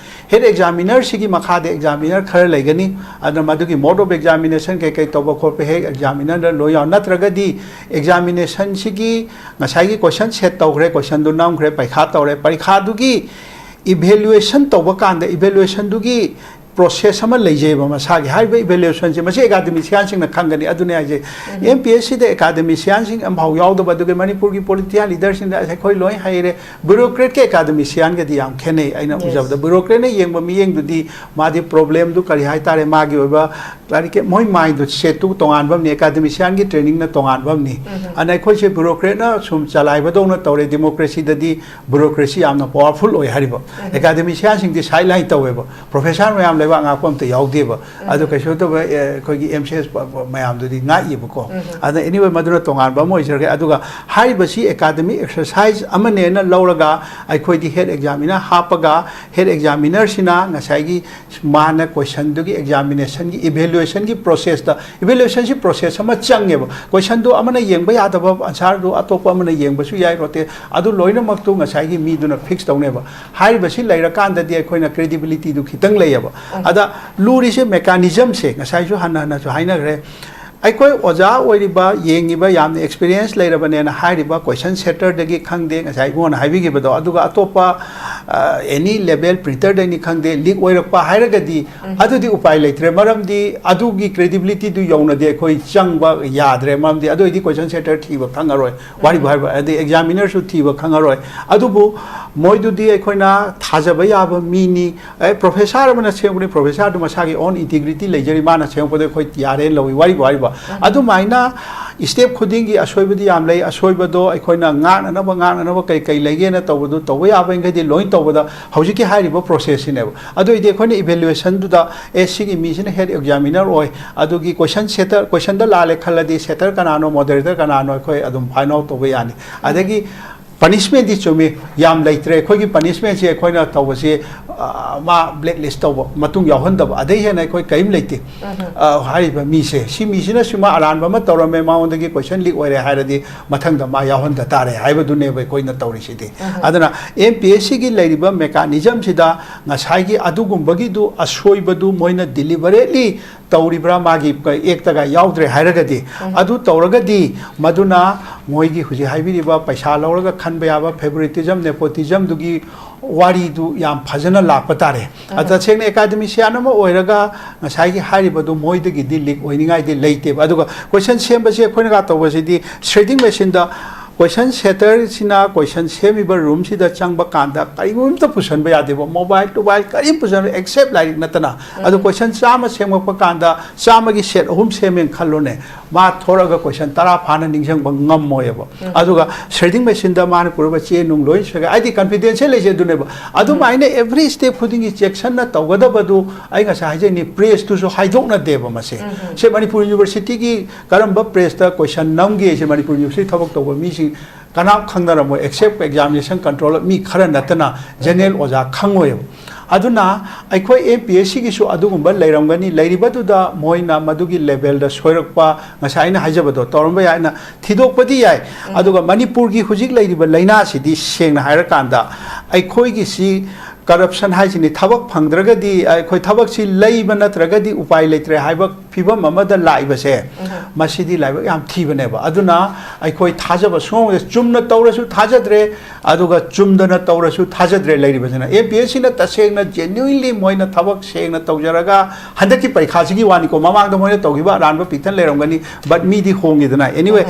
ꯍꯦꯠ ꯑꯦꯛꯖꯥꯃꯤꯅꯔꯁꯤꯒꯤ ꯃꯈꯥꯗ ꯑꯦꯛꯖꯥꯃꯤꯅꯔ ꯈꯔ ꯂꯩꯒꯅꯤ꯫ ꯑꯗꯨꯅ ꯃꯗꯨꯒꯤ ꯃꯣꯗ ꯑꯣꯐ ꯑꯦꯛꯖꯥꯃꯤꯅꯦꯁꯟ ꯀꯩꯀꯩ ꯇꯧꯕ ꯈꯣꯠꯄ ꯍꯦꯛ ꯑꯦꯛꯖꯥꯃꯤꯅꯔꯗ ꯂꯣꯏ ꯌꯥꯎ-, ꯅꯠꯇ꯭ꯔꯒꯗꯤ ꯑꯦꯛꯖꯥꯃꯤꯅꯦꯁꯟꯁꯤꯒꯤ ꯉꯁꯥꯏꯒꯤ ꯀꯣꯏꯁꯟ ꯁꯦꯠ ꯇꯧꯈ꯭ꯔꯦ, ꯀꯣꯏꯁꯟꯗꯨ ꯅꯝꯈ꯭ꯔꯦ, ꯄꯔꯤꯈꯥ ꯇꯧꯔꯦ, ꯄꯔꯤꯈꯥꯗꯨꯒꯤ ꯏꯚꯦꯂꯨꯑꯦꯁꯟ ꯇꯧꯕ ꯀꯥꯟꯗ ꯏꯚꯦꯂꯨꯑꯦꯁꯟꯗꯨꯒꯤ ꯄ꯭ꯔꯣꯁꯦꯁ ꯑꯃ ꯂꯩꯖꯩꯕ ꯃꯁꯥꯒꯤ꯫ ꯍꯥꯏꯔꯤꯕ ꯏꯚꯦꯂꯨꯑꯦꯁꯟꯁꯦ ꯃꯁꯤ ꯑꯦꯀꯥꯗꯃꯤꯁꯤꯌꯥꯟꯁꯤꯡꯅ ꯈꯪꯒꯅꯤ꯫ ꯑꯗꯨꯅꯦ ꯍꯥꯏꯁꯦ, ꯑꯦꯝ ꯄꯤ ꯑꯦꯁ ꯁꯤꯗ ꯑꯦꯀꯥꯗꯃꯤꯁꯤꯌꯥꯟꯁꯤꯡ ꯑꯃꯐꯥꯎ ꯌꯥꯎꯗꯕ, ꯑꯗꯨꯒ ꯃꯅꯤꯄꯨꯔꯒꯤ ꯄꯣꯂꯤꯇꯤꯀꯦꯜ ꯂꯤꯗꯔꯁꯤꯡꯗ ꯑꯩꯈꯣꯏ ꯂꯣꯏ ꯍꯩꯔꯦ꯫ ꯕ꯭ꯌꯨꯔꯣꯀ꯭ꯔꯦꯠꯀ ꯑꯦꯀꯥꯗꯃꯤꯁꯤꯌꯥꯟꯒꯗꯤ ꯌꯥꯝ ꯈꯦꯠꯅꯩ ꯑꯩꯅ ꯎꯖꯕꯗ꯫ ꯕ꯭ꯌꯨꯔꯣꯀ꯭ꯔꯦꯠꯅ ꯌꯦꯡꯕ ꯃꯤꯠꯌꯦꯡꯗꯨꯗꯤ ꯃꯥꯗꯤ ꯄ꯭ꯔꯣꯕ꯭ꯂꯦꯝꯗꯨ ꯀꯔꯤ ꯍꯥꯏꯇꯥꯔꯦ, ꯃꯥꯒꯤ ꯑꯣꯏꯕ ꯂꯥꯏꯔꯤꯛꯀꯤ ꯃꯣꯏ ꯃꯥꯏꯟꯗꯨ ꯁꯦꯠꯇꯨ ꯇꯣꯉꯥꯟꯕ ꯑꯃꯅꯤ, ꯑꯦꯀꯥꯗꯃꯤꯁꯤꯌꯥꯟꯒꯤ ꯇ꯭ꯔꯦꯅꯤꯡꯅ ꯇꯣꯉꯥꯟꯕ ꯑꯃꯅꯤ꯫ ꯑꯗꯨꯅ ꯑꯩꯈꯣꯏꯁꯦ ꯕ꯭ꯌꯨꯔꯣꯀ꯭ꯔꯦꯠꯅ ꯁꯨꯝ ꯆꯂꯥꯏꯕꯗꯧꯅ ꯇꯧꯔꯦ꯫ ꯗꯦꯃꯣꯀ꯭ꯔꯦꯁꯤꯗꯗꯤ ꯕ꯭ꯌꯨꯔꯣꯀ꯭ꯔꯦꯁꯤ ꯌꯥꯝꯅ ꯄꯋꯥꯔꯐꯨꯜ ꯑꯣꯏ ꯍꯥꯏꯔꯤꯕ꯫ ꯑꯦꯀꯥꯗꯃꯤꯁꯤꯌꯥꯟꯁꯤꯡꯗꯤ ꯁꯥꯏꯠ ꯂꯥꯏꯟ ꯇꯧꯋꯦꯕ꯫ ꯄ꯭ꯔꯣꯐꯦꯁꯥꯔ ꯃꯌꯥꯝ ꯂꯩꯕꯥꯛ ꯉꯥꯛꯄ ꯑꯝꯇ ꯌꯥꯎꯗꯦꯕ꯫ ꯑꯗꯨ ꯀꯩꯁꯨ ꯇꯧꯕ, ꯑꯦ, ꯑꯩꯈꯣꯏꯒꯤ ꯑꯦꯝ ꯁꯤ ꯑꯦꯁ ꯃꯌꯥꯝꯗꯨꯗꯤ ꯉꯥꯛꯏꯕꯀꯣ꯫ ꯑꯗ anyway, ꯃꯗꯨꯅ ꯇꯣꯉꯥꯟꯕ ꯑꯃ ꯑꯣꯏꯖꯔꯒꯦ꯫ ꯑꯗꯨꯒ ꯍꯥꯏꯔꯤꯕꯁꯤ academic exercise ꯑꯃꯅꯦꯅ ꯂꯧꯔꯒ ꯑꯩꯈꯣꯏꯗꯤ head examiner ꯍꯥꯞꯄꯒ, head examinerꯁꯤꯅ ꯉꯁꯥꯏꯒꯤ ꯃꯥꯅ questionꯗꯨꯒꯤ examinationꯒꯤ evaluationꯒꯤ processꯇ, evaluationꯁꯤ process ꯑꯃ ꯆꯪꯉꯦꯕ꯫ Questionꯗꯨ ꯑꯃꯅ ꯌꯦꯡꯕ ꯌꯥꯗꯕ, answerꯗꯨ ꯑꯇꯣꯞꯄ ꯑꯃꯅ ꯌꯦꯡꯕꯁꯨ ꯌꯥꯏ, ꯔꯣꯇꯦ-, ꯑꯗꯨ ꯂꯣꯏꯅꯃꯛꯇꯨ ꯉꯁꯥꯏꯒꯤ ꯃꯤꯗꯨꯅ fix ꯇꯧꯅꯦꯕ꯫ ꯍꯥꯏꯔꯤꯕꯁꯤ ꯂꯩꯔꯀꯥꯟꯗꯗꯤ ꯑꯩꯈꯣꯏꯅ credibilityꯗꯨ ꯈꯤꯇꯪ ꯂꯩꯌꯦꯕ꯫ ꯑꯗ ꯂꯨꯔꯤꯁꯦ mechanismꯁꯦ ꯉꯁꯥꯏꯁꯨ ꯍꯟꯅ ꯍꯟꯅꯁꯨ ꯍꯥꯏꯅꯈ꯭ꯔꯦ꯫ ꯑꯩꯈꯣꯏ ꯑꯣꯖꯥ ꯑꯣꯏꯔꯤꯕ, ꯌꯦꯡꯉꯤꯕ ꯌꯥꯝꯅ experience ꯂꯩꯔꯕꯅꯦꯅ ꯍꯥꯏꯔꯤꯕ question setterꯗꯒꯤ ꯈꯪꯗꯦ, ꯉꯁꯥꯏ ꯏꯕꯨꯡꯉꯣꯅ ꯍꯥꯏꯕꯤꯈꯤꯕꯗꯣ, ꯑꯗꯨꯒ ꯑꯇꯣꯞꯄ, ꯑ, any level printerꯗꯩꯅꯤ ꯈꯪꯗꯦ, leak ꯑꯣꯏꯔꯛꯄ ꯍꯥꯏꯔꯒꯗꯤ ꯑꯗꯨꯗꯤ ꯎꯄꯥꯏ ꯂꯩꯇ꯭ꯔꯦ꯫ ꯃꯔꯝꯗꯤ ꯑꯗꯨꯒꯤ credibilityꯗꯨ ꯌꯧꯅꯗꯤ ꯑꯩꯈꯣꯏ ꯆꯪꯕ ꯌꯥꯗ꯭ꯔꯦ꯫ ꯃꯔꯝꯗꯤ ꯑꯗꯨ ꯑꯣꯏꯗꯤ question setter ꯊꯤꯕ ꯈꯪꯉꯔꯣꯏ, ꯋꯥꯔꯤꯕꯨ ꯍꯥꯏꯕ, ꯑꯗꯩ examinerꯁꯨ ꯊꯤꯕ ꯈꯪꯉꯔꯣꯏ꯫ ꯑꯗꯨꯕꯨ ꯃꯣꯏꯗꯨꯗꯤ ꯑꯩꯈꯣꯏꯅ ꯊꯥꯖꯕ ꯌꯥꯕ ꯃꯤꯅꯤ꯫ ꯑꯦ, professor ꯑꯃꯅ ꯁꯦꯝꯕꯅꯤ, professorꯗꯨ ꯃꯁꯥꯒꯤ own integrity ꯂꯩꯖꯔꯤ, ꯃꯥꯅ ꯁꯦꯝꯃꯛꯄꯗ ꯑꯩꯈꯣꯏ ꯌꯥꯔꯦꯅ ꯂꯧꯏ, ꯋꯥꯔꯤꯕꯨ ꯍꯥꯏꯔꯤꯕ꯫ ꯑꯗꯨꯃꯥꯏꯅ step ꯈꯨꯗꯤꯡꯒꯤ ꯑꯁꯣꯏꯕꯗꯤ ꯌꯥꯝ ꯂꯩ꯫ ꯑꯁꯣꯏꯕꯗꯣ ꯑꯩꯈꯣꯏꯅ ꯉꯥꯛꯅꯅꯕ, ꯉꯥꯛꯅꯅꯕ ꯀꯩ ꯀꯩ ꯂꯩꯒꯦꯅ ꯇꯧꯕꯗꯨ ꯇꯧꯕ ꯌꯥꯕ ꯃꯈꯩꯗꯤ ꯂꯣꯏ ꯇꯧꯕꯗ ꯍꯧꯖꯤꯛꯀꯤ ꯍꯥꯏꯔꯤꯕ processꯁꯤꯅꯦꯕ꯫ ꯑꯗꯨ ꯑꯣꯏꯗꯤ ꯑꯩꯈꯣꯏꯅ evaluationꯗꯨꯗ, ꯑꯦ, ꯁꯤꯒꯤ ꯃꯤꯁꯤꯅ head examiner ꯑꯣꯏ, ꯑꯗꯨꯒꯤ question setter, questionꯗ ꯂꯥꯜꯂꯦ ꯈꯜꯂꯗꯤ setter ꯀꯅꯥꯅꯣ, moderator ꯀꯅꯥꯅꯣ, ꯑꯩꯈꯣꯏ ꯑꯗꯨꯝ find out ꯇꯧꯕ ꯌꯥꯅꯤ꯫ ꯑꯗꯒꯤ punishmentꯗꯤ ꯆꯨꯝꯃꯤ, ꯌꯥꯝ ꯂꯩꯇ꯭ꯔꯦ꯫ ꯑꯩꯈꯣꯏꯒꯤ punishmentꯁꯤ ꯑꯩꯈꯣꯏꯅ ꯇꯧꯕꯁꯤ, ꯑ, ꯃꯥ blacklist ꯇꯧꯕ, ꯃꯇꯨꯡ ꯌꯥꯎꯍꯟꯗꯕ, ꯑꯗꯩ ꯍꯦꯟꯅ ꯑꯩꯈꯣꯏ ꯀꯔꯤꯝ ꯂꯩꯇꯦ꯫ ꯑ, ꯍꯥꯏꯔꯤꯕ ꯃꯤꯁꯦ, ꯁꯤ ꯃꯤꯁꯤꯅ ꯁꯤꯃ ꯑꯔꯥꯟꯕ ꯑꯃ ꯇꯧꯔꯝꯃꯦ, ꯃꯉꯣꯟꯗꯒꯤ question leak ꯑꯣꯏꯔꯦ ꯍꯥꯏꯔꯗꯤ ꯃꯊꯪꯗ ꯃꯥ ꯌꯥꯎꯍꯟꯗ ꯇꯥꯔꯦ ꯍꯥꯏꯕꯗꯨꯅꯦꯕ ꯑꯩꯈꯣꯏꯅ ꯇꯧꯔꯤꯁꯤꯗꯤ꯫ ꯑꯗꯨꯅ ꯑꯦꯝ ꯄꯤ ꯑꯦꯁ ꯁꯤꯒꯤ ꯂꯩꯔꯤꯕ mechanismꯁꯤꯗ ꯉꯁꯥꯏꯒꯤ ꯑꯗꯨꯒꯨꯝꯕꯒꯤꯗꯨ ꯑꯁꯣꯏꯕꯗꯨ ꯃꯣꯏꯅ deliberately ꯇꯧꯔꯤꯕ꯭ꯔꯥ, ꯃꯥꯒꯤ actꯇꯒ ꯌꯥꯎꯗ꯭ꯔꯦ ꯍꯥꯏꯔꯒꯗꯤ, ꯑꯗꯨ ꯇꯧꯔꯒꯗꯤ ꯃꯗꯨꯅ ꯃꯣꯏꯒꯤ ꯍꯧꯖꯤꯛ ꯍꯥꯏꯕꯤꯔꯤꯕ ꯄꯩꯁꯥ ꯂꯧꯔꯒ ꯈꯟꯕ ꯌꯥꯕ favoritism, nepotismꯗꯨꯒꯤ ꯋꯥꯔꯤꯗꯨ ꯌꯥꯝ ꯐꯖꯅ ꯂꯥꯛꯄ ꯇꯥꯔꯦ꯫ ꯑ, ꯇꯁꯦꯡꯅ academician ꯑꯃ ꯑꯣꯏꯔꯒ ꯉꯁꯥꯏꯒꯤ ꯍꯥꯏꯔꯤꯕꯗꯨ ꯃꯣꯏꯗꯒꯤꯗꯤ leak ꯑꯣꯏꯅꯤꯡꯉꯥꯏꯗꯤ ꯂꯩꯇꯦꯕ꯫ ꯑꯗꯨꯒ question ꯁꯦꯝꯕꯁꯤ ꯑꯩꯈꯣꯏꯅꯒ ꯇꯧꯕꯁꯤꯗꯤ shredding machineꯗ Question setter ꯁꯤꯅ question ꯁꯦꯝꯃꯤꯕ room ꯁꯤꯗ ꯆꯪꯕ ꯀꯥꯟꯗ ꯀꯔꯤꯒꯨꯝꯕ ꯑꯝꯇ ꯄꯨꯁꯟꯕ ꯌꯥꯗꯦꯕ, mobile ꯇꯣꯕꯥꯏꯜ ꯀꯔꯤꯝ ꯄꯨꯁꯟꯕ, except ꯂꯥꯏꯔꯤꯛ ꯅꯠꯇꯅ꯫ ꯑꯗꯣ question ꯆꯥꯝꯃ ꯁꯦꯝꯃꯛꯄ ꯀꯥꯟꯗ ꯆꯥꯝꯃꯒꯤ set ꯑꯍꯨꯝ ꯁꯦꯝꯃꯦꯅ ꯈꯜꯂꯣꯅꯦ, ꯃꯥ ꯊꯣꯔꯛꯑꯒ question ꯇꯔꯥ ꯐꯥꯅ ꯅꯤꯡꯁꯤꯡꯕ ꯉꯝꯃꯣꯏꯕ꯫ ꯑꯗꯨꯒ shredding machine ꯗ ꯃꯥꯅ ꯄꯨꯔꯛꯄ ꯆꯦ ꯅꯨꯡ ꯂꯣꯏ ꯁꯣꯏꯒ, ꯍꯥꯏꯗꯤ confidential ꯂꯩꯁꯦ ꯑꯗꯨꯅꯦꯕ꯫ ꯑꯗꯨꯃꯥꯏꯅ every step ꯈꯨꯗꯤꯡꯒꯤ ꯆꯦꯛꯁꯤꯟꯅ ꯇꯧꯒꯗꯕꯗꯨ ꯑꯩ ꯉꯁꯥꯏ ꯍꯥꯏꯖꯩꯅꯤ, press ꯇꯨꯁꯨ ꯍꯥꯏꯗꯣꯛꯅꯗꯦꯕ ꯃꯁꯦ꯫ ꯁꯦ ꯃꯅꯤꯄꯨꯔ University ꯒꯤ ꯀꯔꯝꯕ press ꯇ question ꯅꯝꯒꯦꯁꯦ ꯃꯅꯤꯄꯨꯔ University ꯊꯕꯛ ꯇꯧꯕ ꯃꯤꯁꯤꯡ ꯀꯅꯥꯝ ꯈꯪꯅꯔꯝꯃꯣꯏ, except examination control ꯃꯤ ꯈꯔ ꯅꯠꯇꯅ general ꯑꯣꯖꯥ ꯈꯪꯉꯣꯏꯕ꯫ ꯑꯗꯨꯅ ꯑꯩꯈꯣꯏ M P S C ꯒꯤꯁꯨ ꯑꯗꯨꯒꯨꯝꯕ ꯂꯩꯔꯝꯒꯅꯤ, ꯂꯩꯔꯤꯕꯗꯨꯗ ꯃꯣꯏꯅ ꯃꯗꯨꯒꯤ level ꯗ ꯁꯣꯏꯔꯛꯄ, ꯉꯁꯥꯏ ꯑꯩꯅ ꯍꯥꯏꯖꯕꯗꯣ ꯇꯧꯔꯝꯕ ꯌꯥꯏꯅ ꯊꯤꯗꯣꯛꯄꯗꯤ ꯌꯥꯏ꯫ ꯑꯗꯨꯒ ꯃꯅꯤꯄꯨꯔꯒꯤ ꯍꯧꯖꯤꯛ ꯂꯩꯔꯤꯕ ꯂꯥꯏꯅꯥꯁꯤꯗꯤ ꯁꯦꯡꯅ ꯍꯥꯏꯔꯀꯥꯟꯗ ꯑꯩꯈꯣꯏꯒꯤꯁꯤ corruption ꯍꯥꯏꯁꯤꯅꯤ, ꯊꯕꯛ ꯐꯪꯗ꯭ꯔꯒꯗꯤ ꯑꯩꯈꯣꯏ ꯊꯕꯛꯁꯤ ꯂꯩꯕ ꯅꯠꯇ꯭ꯔꯒꯗꯤ ꯎꯄꯥꯏ ꯂꯩꯇ꯭ꯔꯦ ꯍꯥꯏꯕ ꯐꯤꯕꯝ ꯑꯃꯗ ꯂꯥꯛꯏꯕꯁꯦ, ꯃꯁꯤꯗꯤ ꯂꯥꯏꯕꯛ ꯌꯥꯝ ꯊꯤꯕꯅꯦꯕ꯫ ꯑꯗꯨꯅ ꯑꯩꯈꯣꯏ ꯊꯥꯖꯕ ꯁꯨꯡ ꯆꯨꯝꯅ ꯇꯧꯔꯁꯨ ꯊꯥꯖꯗ꯭ꯔꯦ, ꯑꯗꯨꯒ ꯆꯨꯝꯗꯅ ꯇꯧꯔꯁꯨ ꯊꯥꯖꯗ꯭ꯔꯦ ꯂꯩꯔꯤꯕꯁꯤꯅ꯫ M P S C ꯅ ꯇꯁꯦꯡꯅ genuinely ꯃꯣꯏꯅ ꯊꯕꯛ ꯁꯦꯡꯅ ꯇꯧꯖꯔꯒ, ꯍꯟꯗꯛꯀꯤ ꯄꯔꯤꯈꯥꯁꯤꯒꯤ ꯋꯥꯅꯤꯀꯣ, ꯃꯃꯥꯡꯗ ꯃꯣꯏꯅ ꯇꯧꯈꯤꯕ ꯑꯔꯥꯟꯕ ꯄꯤꯛꯊꯟ ꯂꯩꯔꯝꯒꯅꯤ, but ꯃꯤꯗꯤ ꯍꯣꯡꯉꯤꯗꯅ꯫ Anyway,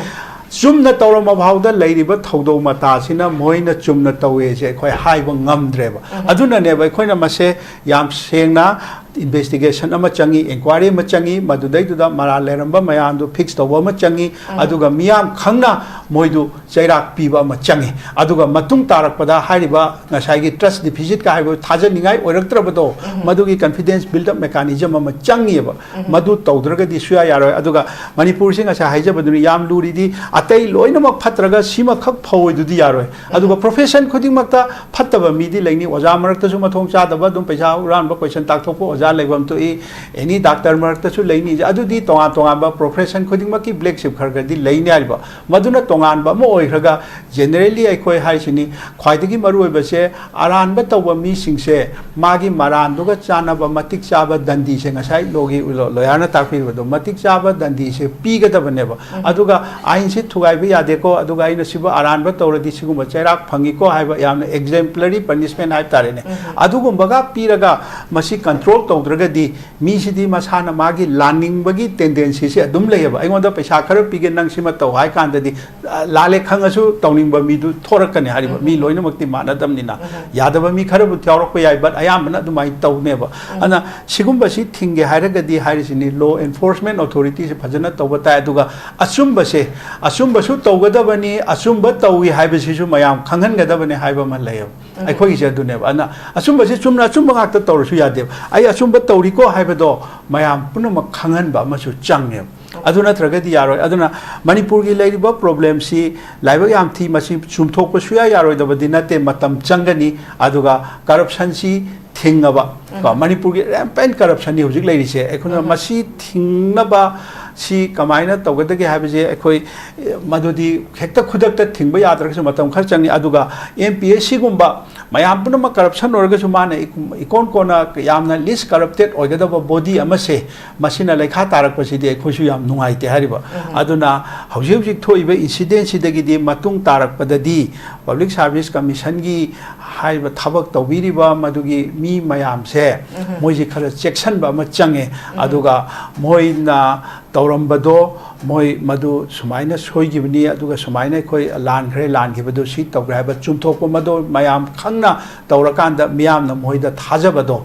ꯆꯨꯝꯅ ꯇꯧꯔꯝꯕ ꯐꯥꯎꯗ ꯂꯩꯔꯤꯕ ꯊꯧꯗꯧ ꯃꯇꯥꯁꯤꯅ ꯃꯣꯏꯅ ꯆꯨꯝꯅ ꯇꯧꯋꯦꯁꯦ ꯑꯩꯈꯣꯏ ꯍꯥꯏꯕ ꯉꯝꯗ꯭ꯔꯦꯕ꯫ ꯑꯗꯨꯅꯅꯦꯕ ꯑꯩꯈꯣꯏꯅ ꯃꯁꯦ ꯌꯥꯝ ꯁꯦꯡꯅ investigation ꯑꯃ ꯆꯪꯉꯤ, inquiry ꯑꯃ ꯆꯪꯉꯤ, ꯃꯗꯨꯗꯩꯗꯨꯗ ꯃꯔꯥꯜ ꯂꯩꯔꯝꯕ ꯃꯌꯥꯝꯗꯨ fix ꯇꯧꯕ ꯑꯃ ꯆꯪꯉꯤ, ꯑꯗꯨꯒ ꯃꯤꯌꯥꯝ ꯈꯪꯅ ꯃꯣꯏꯗꯨ ꯆꯩꯔꯥꯛ ꯄꯤꯕ ꯑꯃ ꯆꯪꯉꯤ꯫ ꯑꯗꯨꯒ ꯃꯇꯨꯡ ꯇꯥꯔꯛꯄꯗ ꯍꯥꯏꯔꯤꯕ ꯉꯁꯥꯏꯒꯤ trust deficit ꯀ ꯍꯥꯏꯕ ꯊꯥꯖꯅꯤꯡꯉꯥꯏ ꯑꯣꯏꯔꯛꯇ꯭ꯔꯕꯗꯣ, ꯃꯗꯨꯒꯤ confidence build up mechanism ꯑꯃ ꯆꯪꯉꯤꯕ꯫ ꯃꯗꯨ ꯇꯧꯗ꯭ꯔꯒꯗꯤ ꯁꯨꯌꯥ ꯌꯥꯔꯣꯏ꯫ ꯑꯗꯨꯒ ꯃꯅꯤꯄꯨꯔꯁꯤ ꯉꯁꯥꯏ ꯍꯥꯏꯖꯕꯗꯨꯅꯤ, ꯌꯥꯝ ꯂꯨꯔꯤꯗꯤ ꯑꯇꯩ ꯂꯣꯏꯅꯃꯛ ꯐꯠꯇ꯭ꯔꯒ ꯁꯤꯃꯈꯛ ꯐꯧꯑꯣꯏꯗꯨꯗꯤ ꯌꯥꯔꯣꯏ꯫ ꯑꯗꯨꯒ profession ꯈꯨꯗꯤꯡꯃꯛꯇ ꯐꯠꯇꯕ ꯃꯤꯗꯤ ꯂꯩꯅꯤ꯫ ꯑꯣꯖꯥ ꯃꯔꯛꯇꯁꯨ ꯃꯊꯣꯡ ꯆꯥꯗꯕ, ꯑꯗꯨꯝ ꯄꯩꯁꯥ ꯍꯨꯔꯥꯟꯕ, question ꯇꯥꯛꯊꯣꯛꯄ ꯑꯣꯖꯥ ꯂꯩꯐꯝ ꯊꯣꯛꯏ꯫ Any doctor ꯃꯔꯛꯇꯁꯨ ꯂꯩꯅꯤ꯫ ꯑꯗꯨꯗꯤ ꯇꯣꯉꯥꯟ ꯇꯣꯉꯥꯟꯕ profession ꯈꯨꯗꯤꯡꯃꯛꯀꯤ black sheep ꯈꯔ ꯈꯔꯗꯤ ꯂꯩꯅꯤ ꯍꯥꯏꯔꯤꯕ꯫ ꯃꯗꯨꯅ ꯇꯣꯉꯥꯟꯕ ꯑꯃ ꯑꯣꯏꯈ꯭ꯔꯒ, generally ꯑꯩꯈꯣꯏ ꯍꯥꯏꯁꯤꯅꯤ, ꯈ꯭ꯋꯥꯏꯗꯒꯤ ꯃꯔꯨꯑꯣꯏꯕꯁꯦ ꯑꯔꯥꯟꯕ ꯇꯧꯕ ꯃꯤꯁꯤꯡꯁꯦ ꯃꯥꯒꯤ ꯃꯔꯥꯟꯗꯨꯒ ꯆꯥꯟꯅꯕ ꯃꯇꯤꯛ ꯆꯥꯕ ꯗꯟꯗꯤꯁꯦ, ꯉꯁꯥꯏ ꯂꯣꯒꯤ ꯂꯣ-, ꯂꯣꯌꯔꯅ ꯇꯥꯛꯄꯤꯔꯤꯕꯗꯣ, ꯃꯇꯤꯛ ꯆꯥꯕ ꯗꯟꯗꯤꯁꯦ ꯄꯤꯒꯗꯕꯅꯦꯕ꯫ ꯑꯗꯨꯒ ꯑꯥꯏꯟꯁꯤ ꯊꯨꯒꯥꯏꯕ ꯌꯥꯗꯦꯀꯣ, ꯑꯗꯨꯒ ꯑꯩꯅ ꯁꯤꯕꯨ ꯑꯔꯥꯟꯕ ꯇꯧꯔꯗꯤ ꯁꯤꯒꯨꯝꯕ ꯆꯩꯔꯥꯛ ꯐꯪꯉꯤꯀꯣ ꯍꯥꯏꯕ ꯌꯥꯝꯅ exemplary punishment ꯍꯥꯏꯕ ꯇꯥꯔꯦꯅꯦ꯫ ꯑꯗꯨꯒꯨꯝꯕꯒ ꯄꯤꯔꯒ ꯃꯁꯤ control ꯇꯧ ꯇꯧꯗ꯭ꯔꯒꯗꯤ ꯃꯤꯁꯤꯗꯤ ꯃꯁꯥꯅ ꯃꯥꯒꯤ ꯂꯥꯟꯅꯤꯡꯕꯒꯤ tendencyꯁꯦ ꯑꯗꯨꯝ ꯂꯩꯌꯦꯕ꯫ "ꯑꯩꯉꯣꯟꯗ ꯄꯩꯁꯥ ꯈꯔ ꯄꯤꯒꯦ, ꯅꯪ ꯁꯤꯃ ꯇꯧ" ꯍꯥꯏ ꯀꯥꯟꯗꯗꯤ, ꯑ, ꯂꯥꯜꯂꯦ ꯈꯪꯉꯁꯨ ꯇꯧꯅꯤꯡꯕ ꯃꯤꯗꯨ ꯊꯣꯔꯛꯀꯅꯤ ꯍꯥꯏꯔꯤꯕ꯫ ꯃꯤ ꯂꯣꯏꯅꯃꯛꯇꯤ ꯃꯥꯟꯅꯗꯕꯅꯤꯅ꯫ ꯌꯥꯗꯕ ꯃꯤ ꯈꯔꯕꯨ ꯌꯥꯎꯔꯛꯄ ꯌꯥꯏ, but ꯑꯌꯥꯝꯕꯅ ꯑꯗꯨꯃꯥꯏꯅ ꯇꯧꯅꯦꯕ꯫ ꯑꯗꯨꯅ ꯁꯤꯒꯨꯝꯕꯁꯤ ꯊꯤꯡꯒꯦ ꯍꯥꯏꯔꯒꯗꯤ ꯍꯥꯏꯔꯤꯁꯤꯅꯤ, law enforcement authorityꯁꯤ ꯐꯖꯅ ꯇꯧꯕ ꯇꯥꯏ꯫ ꯑꯗꯨꯒ ꯑꯆꯨꯝꯕꯁꯦ, ꯑꯆꯨꯝꯕꯁꯨ ꯇꯧꯒꯗꯕꯅꯤ, ꯑꯆꯨꯝꯕ ꯇꯧꯏ ꯍꯥꯏꯕꯁꯤꯁꯨ ꯃꯌꯥꯝ ꯈꯪꯍꯟꯒꯗꯕꯅꯤ ꯍꯥꯏꯕ ꯑꯃ ꯂꯩꯌꯦꯕ꯫ ꯑꯩꯈꯣꯏꯒꯤꯁꯦ ꯑꯗꯨꯅꯦꯕ꯫ ꯑꯗꯨꯅ ꯑꯆꯨꯝꯕꯁꯤ ꯆꯨꯝꯅ ꯑꯆꯨꯝꯕ ꯉꯥꯛꯇ ꯇꯧꯔꯁꯨ ꯌꯥꯗꯦꯕ꯫ ꯑꯩ ꯑꯆꯨꯝꯕ ꯇꯧꯔꯤꯀꯣ ꯍꯥꯏꯕꯗꯣ ꯃꯌꯥꯝ ꯄꯨꯝꯅꯃꯛ ꯈꯪꯍꯟꯕ ꯑꯃꯁꯨ ꯆꯪꯉꯦꯕ꯫ ꯑꯗꯨ ꯅꯠꯇ꯭ꯔꯒꯗꯤ ꯌꯥꯔꯣꯏ꯫ ꯑꯗꯨꯅ ꯃꯅꯤꯄꯨꯔꯒꯤ ꯂꯩꯔꯤꯕ problemꯁꯤ ꯂꯥꯏꯕꯛ ꯌꯥꯝ ꯊꯤ, ꯃꯁꯤ ꯆꯨꯝꯊꯣꯛꯄ ꯁꯨꯌꯥ ꯌꯥꯔꯣꯏꯗꯕꯗꯤ ꯅꯠꯇꯦ, ꯃꯇꯝ ꯆꯪꯒꯅꯤ꯫ ꯑꯗꯨꯒ corruptionꯁꯤ ꯊꯤꯡꯉꯕ, ꯀꯣ, ꯃꯅꯤꯄꯨꯔꯒꯤ rampant corruptionꯅꯤ ꯍꯧꯖꯤꯛ ꯂꯩꯔꯤꯁꯦ꯫ ꯑꯩꯈꯣꯏꯅ ꯃꯁꯤ ꯊꯤꯡꯅꯕ ꯁꯤ ꯀꯃꯥꯏꯅ ꯇꯧꯒꯗꯒꯦ ꯍꯥꯏꯕꯁꯦ ꯑꯩꯈꯣꯏ, ꯑꯦ, ꯃꯗꯨꯗꯤ ꯍꯦꯛꯇ ꯈꯨꯗꯛꯇ ꯊꯤꯡꯕ ꯌꯥꯗ꯭ꯔꯒꯁꯨ ꯃꯇꯝ ꯈꯔ ꯆꯪꯉꯤ꯫ ꯑꯗꯨꯒ MPSCꯒꯨꯝꯕ ꯃꯌꯥꯝ ꯄꯨꯝꯅꯃꯛ corruption ꯑꯣꯏꯔꯒꯁꯨ ꯃꯥꯅ ꯏ-, ꯏꯀꯣꯟ ꯀꯣꯟꯅ ꯌꯥꯝꯅ least corrupted ꯑꯣꯏꯒꯗꯕ body ꯑꯃꯁꯦ ꯃꯁꯤꯅ ꯂꯩꯈꯥ ꯇꯥꯔꯛꯄꯁꯤꯗꯤ ꯑꯩꯈꯣꯏꯁꯨ ꯌꯥꯝ ꯅꯨꯡꯉꯥꯏꯇꯦ ꯍꯥꯏꯔꯤꯕ꯫ ꯑꯗꯨꯅ ꯍꯧꯖꯤꯛ ꯍꯧꯖꯤꯛ ꯊꯣꯛꯏꯕ incidentꯁꯤꯗꯒꯤꯗꯤ ꯃꯇꯨꯡ ꯇꯥꯔꯛꯄꯗꯗꯤ Public Service Commissionꯒꯤ ꯍꯥꯏꯔꯤꯕ ꯊꯕꯛ ꯇꯧꯕꯤꯔꯤꯕ ꯃꯗꯨꯒꯤ ꯃꯤ ꯃꯌꯥꯝꯁꯦ, ꯃꯣꯏꯁꯦ ꯈꯔ ꯆꯦꯛꯁꯤꯟꯕ ꯑꯃ ꯆꯪꯉꯦ꯫ ꯑꯗꯨꯒ ꯃꯣꯏꯅ ꯇꯧꯔꯝꯕꯗꯣ, ꯃꯣꯏ ꯃꯗꯨ ꯁꯨꯃꯥꯏꯅ ꯁꯣꯏꯈꯤꯕꯅꯤ, ꯑꯗꯨꯒ ꯁꯨꯃꯥꯏꯅ ꯑꯩꯈꯣꯏ ꯂꯥꯟꯈ꯭ꯔꯦ, ꯂꯥꯟꯈꯤꯕꯗꯣ ꯁꯤ ꯇꯧꯈ꯭ꯔꯦ ꯍꯥꯏꯕ ꯆꯨꯝꯊꯣꯛꯄ ꯃꯗꯨ ꯃꯌꯥꯝ ꯈꯪꯅ ꯇꯧꯔꯀꯥꯟꯗ ꯃꯤꯌꯥꯝꯅ ꯃꯣꯏꯗ ꯊꯥꯖꯕꯗꯣ,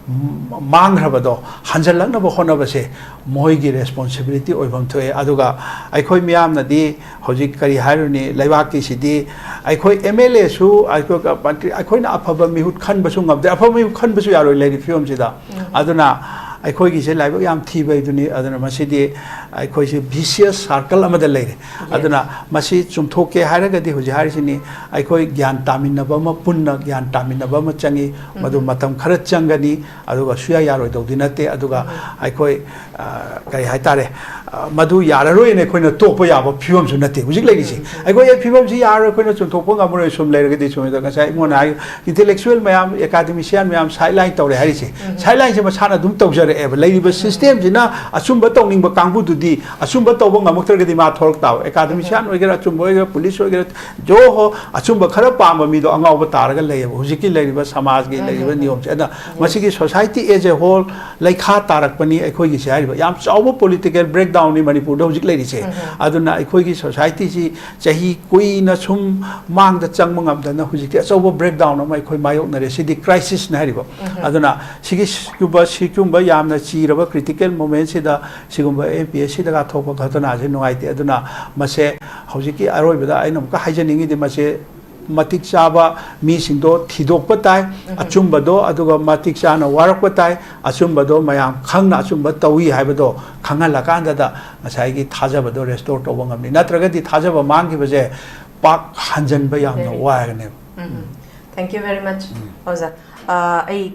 ꯃ-, ꯃꯥꯡꯈ꯭ꯔꯕꯗꯣ ꯍꯟꯖꯜꯂꯛꯅꯕ ꯍꯣꯠꯅꯕꯁꯦ ꯃꯣꯏꯒꯤ responsibility ꯑꯣꯏꯐꯝ ꯊꯣꯛꯑꯦ꯫ ꯑꯗꯨꯒ ꯑꯩꯈꯣꯏ ꯃꯤꯌꯥꯝꯅꯗꯤ ꯍꯧꯖꯤꯛ ꯀꯔꯤ ꯍꯥꯏꯔꯨꯅꯤ, ꯂꯩꯕꯥꯛꯀꯤꯁꯤꯗꯤ ꯑꯩꯈꯣꯏ MLAꯁꯨ, ꯑꯩꯈꯣꯏ ꯀ-, ꯃꯟꯇ꯭ꯔꯤ, ꯑꯩꯈꯣꯏꯅ ꯑꯐꯕ ꯃꯤꯍꯨꯠ ꯈꯟꯕꯁꯨ ꯉꯝꯗꯦ, ꯑꯐꯕ ꯃꯤꯍꯨꯠ ꯈꯟꯕꯁꯨ ꯌꯥꯔꯣꯏ ꯂꯩꯔꯤꯕ ꯐꯤꯕꯝꯁꯤꯗ꯫ ꯑꯗꯨꯅ ꯑꯩꯈꯣꯏꯒꯤꯁꯦ ꯂꯥꯏꯕꯛ ꯌꯥꯝ ꯊꯤꯕ ꯍꯥꯏꯗꯨꯅꯤ꯫ ꯑꯗꯨꯅ ꯃꯁꯤꯗꯤ ꯑꯩꯈꯣꯏꯁꯦ vicious circle ꯑꯃꯗ ꯂꯩꯔꯦ꯫ ꯑꯗꯨꯅ ꯃꯁꯤ ꯆꯨꯝꯊꯣꯛꯀꯦ ꯍꯥꯏꯔꯒꯗꯤ ꯍꯧꯖꯤꯛ ꯍꯥꯏꯔꯤꯁꯤꯅꯤ, ꯑꯩꯈꯣꯏ ꯒ꯭ꯌꯥꯟ ꯇꯥꯃꯤꯟꯅꯕ ꯑꯃ, ꯄꯨꯟꯅ ꯒ꯭ꯌꯥꯟ ꯇꯥꯃꯤꯟꯅꯕ ꯑꯃ ꯆꯪꯉꯤ꯫ ꯃꯗꯨ ꯃꯇꯝ ꯈꯔ ꯆꯪꯒꯅꯤ, ꯑꯗꯨꯒ ꯁꯨꯌꯥ ꯌꯥꯔꯣꯏꯗꯧꯗꯤ ꯅꯠꯇꯦ꯫ ꯑꯗꯨꯒ ꯑꯩꯈꯣꯏ, ꯑ, ꯀꯔꯤ ꯍꯥꯏꯇꯥꯔꯦ, ꯑ, ꯃꯗꯨ ꯌꯥꯔꯔꯣꯏꯅ ꯑꯩꯈꯣꯏꯅ ꯇꯣꯛꯄ ꯌꯥꯕ ꯐꯤꯕꯝꯁꯨ ꯅꯠꯇꯦ ꯍꯧꯖꯤꯛ ꯂꯩꯔꯤꯁꯦ꯫ ꯑꯩꯈꯣꯏ ꯑꯦ ꯐꯤꯕꯝꯁꯤ ꯌꯥꯔꯔꯣꯏ, ꯑꯩꯈꯣꯏꯅ ꯆꯨꯝꯊꯣꯛꯄ ꯉꯝꯃꯔꯣꯏ ꯁꯨꯝ ꯂꯩꯔꯒꯗꯤ꯫ ꯁꯨꯝ ꯉꯁꯥꯏ ꯑꯩꯉꯣꯟꯗ ꯍꯥꯏ, intellectual ꯃꯌꯥꯝ, academician ꯃꯌꯥꯝ sideline ꯇꯧꯔꯦ ꯍꯥꯏꯔꯤꯁꯦ, sidelineꯁꯦ ꯃꯁꯥꯅ ꯑꯗꯨꯝ ꯇꯧꯖꯔꯦ꯫ ꯂꯩꯔꯤꯕ system ꯁꯤꯅ ꯑꯆꯨꯝꯕ ꯇꯧꯅꯤꯡꯕ ꯀꯥꯡꯕꯨꯗꯨꯗꯤ ꯑꯆꯨꯝꯕ ꯇꯧꯕ ꯉꯝꯃꯛꯇ꯭ꯔꯒꯗꯤ ꯃꯥ ꯊꯣꯛꯂꯛ ꯇꯥꯕ꯫ Academician ꯑꯣꯏꯒꯦꯔꯥ, ꯑꯆꯨꯝꯕ ꯑꯣꯏꯒꯦꯔꯥ, police ꯑꯣꯏꯒꯦꯔꯥ, ꯖꯣ ꯍꯣ, ꯑꯆꯨꯝꯕ ꯈꯔ ꯄꯥꯝꯕ ꯃꯤꯗꯣ ꯑꯉꯥꯎꯕ ꯇꯥꯔꯒ ꯂꯩꯌꯦꯕ ꯍꯧꯖꯤꯛꯀꯤ ꯂꯩꯔꯤꯕ ꯁꯃꯥꯖꯒꯤ ꯂꯩꯔꯤꯕ ꯅꯤꯌꯣꯝꯁꯦ꯫ ꯑꯗꯨꯅ ꯃꯁꯤꯒꯤ society as a whole ꯂꯩꯈꯥ ꯇꯥꯔꯛꯄꯅꯤ ꯑꯩꯈꯣꯏꯒꯤꯁꯦ ꯍꯥꯏꯔꯤꯕ꯫ ꯌꯥꯝ ꯆꯥꯎꯕ political breakdown ꯅꯤ ꯃꯅꯤꯄꯨꯔꯗ ꯍꯧꯖꯤꯛ ꯂꯩꯔꯤꯁꯦ꯫ ꯑꯗꯨꯅ ꯑꯩꯈꯣꯏꯒꯤ society ꯁꯤ ꯆꯍꯤ ꯀꯨꯏꯅ ꯁꯨꯝ ꯃꯥꯡꯗ ꯆꯪꯕ ꯉꯝꯗꯅ ꯍꯧꯖꯤꯛꯇꯤ ꯑꯆꯧꯕ breakdown ꯑꯃ ꯑꯩꯈꯣꯏ ꯃꯥꯌꯣꯛꯅꯔꯦ꯫ ꯁꯤꯗꯤ crisis ꯅꯤ ꯍꯥꯏꯔꯤꯕ꯫ ꯑꯗꯨꯅ ꯁꯤꯒꯤ ꯁꯤꯒꯨꯝꯕ ꯁꯤꯒꯨꯝꯕ ꯌꯥꯝꯅ ꯆꯤꯔꯕ critical moment ꯁꯤꯗ ꯁꯤꯒꯨꯝꯕ M P S C ꯗꯒ ꯊꯣꯛꯄ ꯘꯇꯅꯥꯁꯦ ꯅꯨꯡꯉꯥꯏꯇꯦ꯫ ꯑꯗꯨꯅ ꯃꯁꯦ ꯍꯧꯖꯤꯛꯀꯤ ꯑꯔꯣꯏꯕꯗ ꯑꯩꯅ ꯑꯃꯨꯛꯀ ꯍꯥꯏꯖꯅꯤꯡꯉꯤꯗꯤ ꯃꯁꯦ ꯃꯇꯤꯛ ꯆꯥꯕ ꯃꯤꯁꯤꯡꯗꯣ ꯊꯤꯗꯣꯛꯄ ꯇꯥꯏ, ꯑꯆꯨꯝꯕꯗꯣ, ꯑꯗꯨꯒ ꯃꯇꯤꯛ ꯆꯥꯅ ꯋꯥꯔꯛꯄ ꯇꯥꯏ, ꯑꯆꯨꯝꯕꯗꯣ ꯃꯌꯥꯝ ꯈꯪꯅ ꯑꯆꯨꯝꯕ ꯇꯧꯏ ꯍꯥꯏꯕꯗꯣ ꯈꯪꯍꯜꯂꯀꯥꯟꯗꯗ ꯉꯁꯥꯏꯒꯤ ꯊꯥꯖꯕꯗꯣ restore ꯇꯧꯕ ꯉꯝꯃꯤ꯫ ꯅꯠꯇ꯭ꯔꯒꯗꯤ ꯊꯥꯖꯕ ꯃꯥꯡꯈꯤꯕꯁꯦ ꯄꯥꯛ ꯍꯟꯖꯟꯕ ꯌꯥꯝꯅ ꯋꯥꯏꯔꯅꯦꯕ꯫ Thank you very much, ꯑꯣꯖꯥ꯫ ꯑꯥ, ꯑꯩ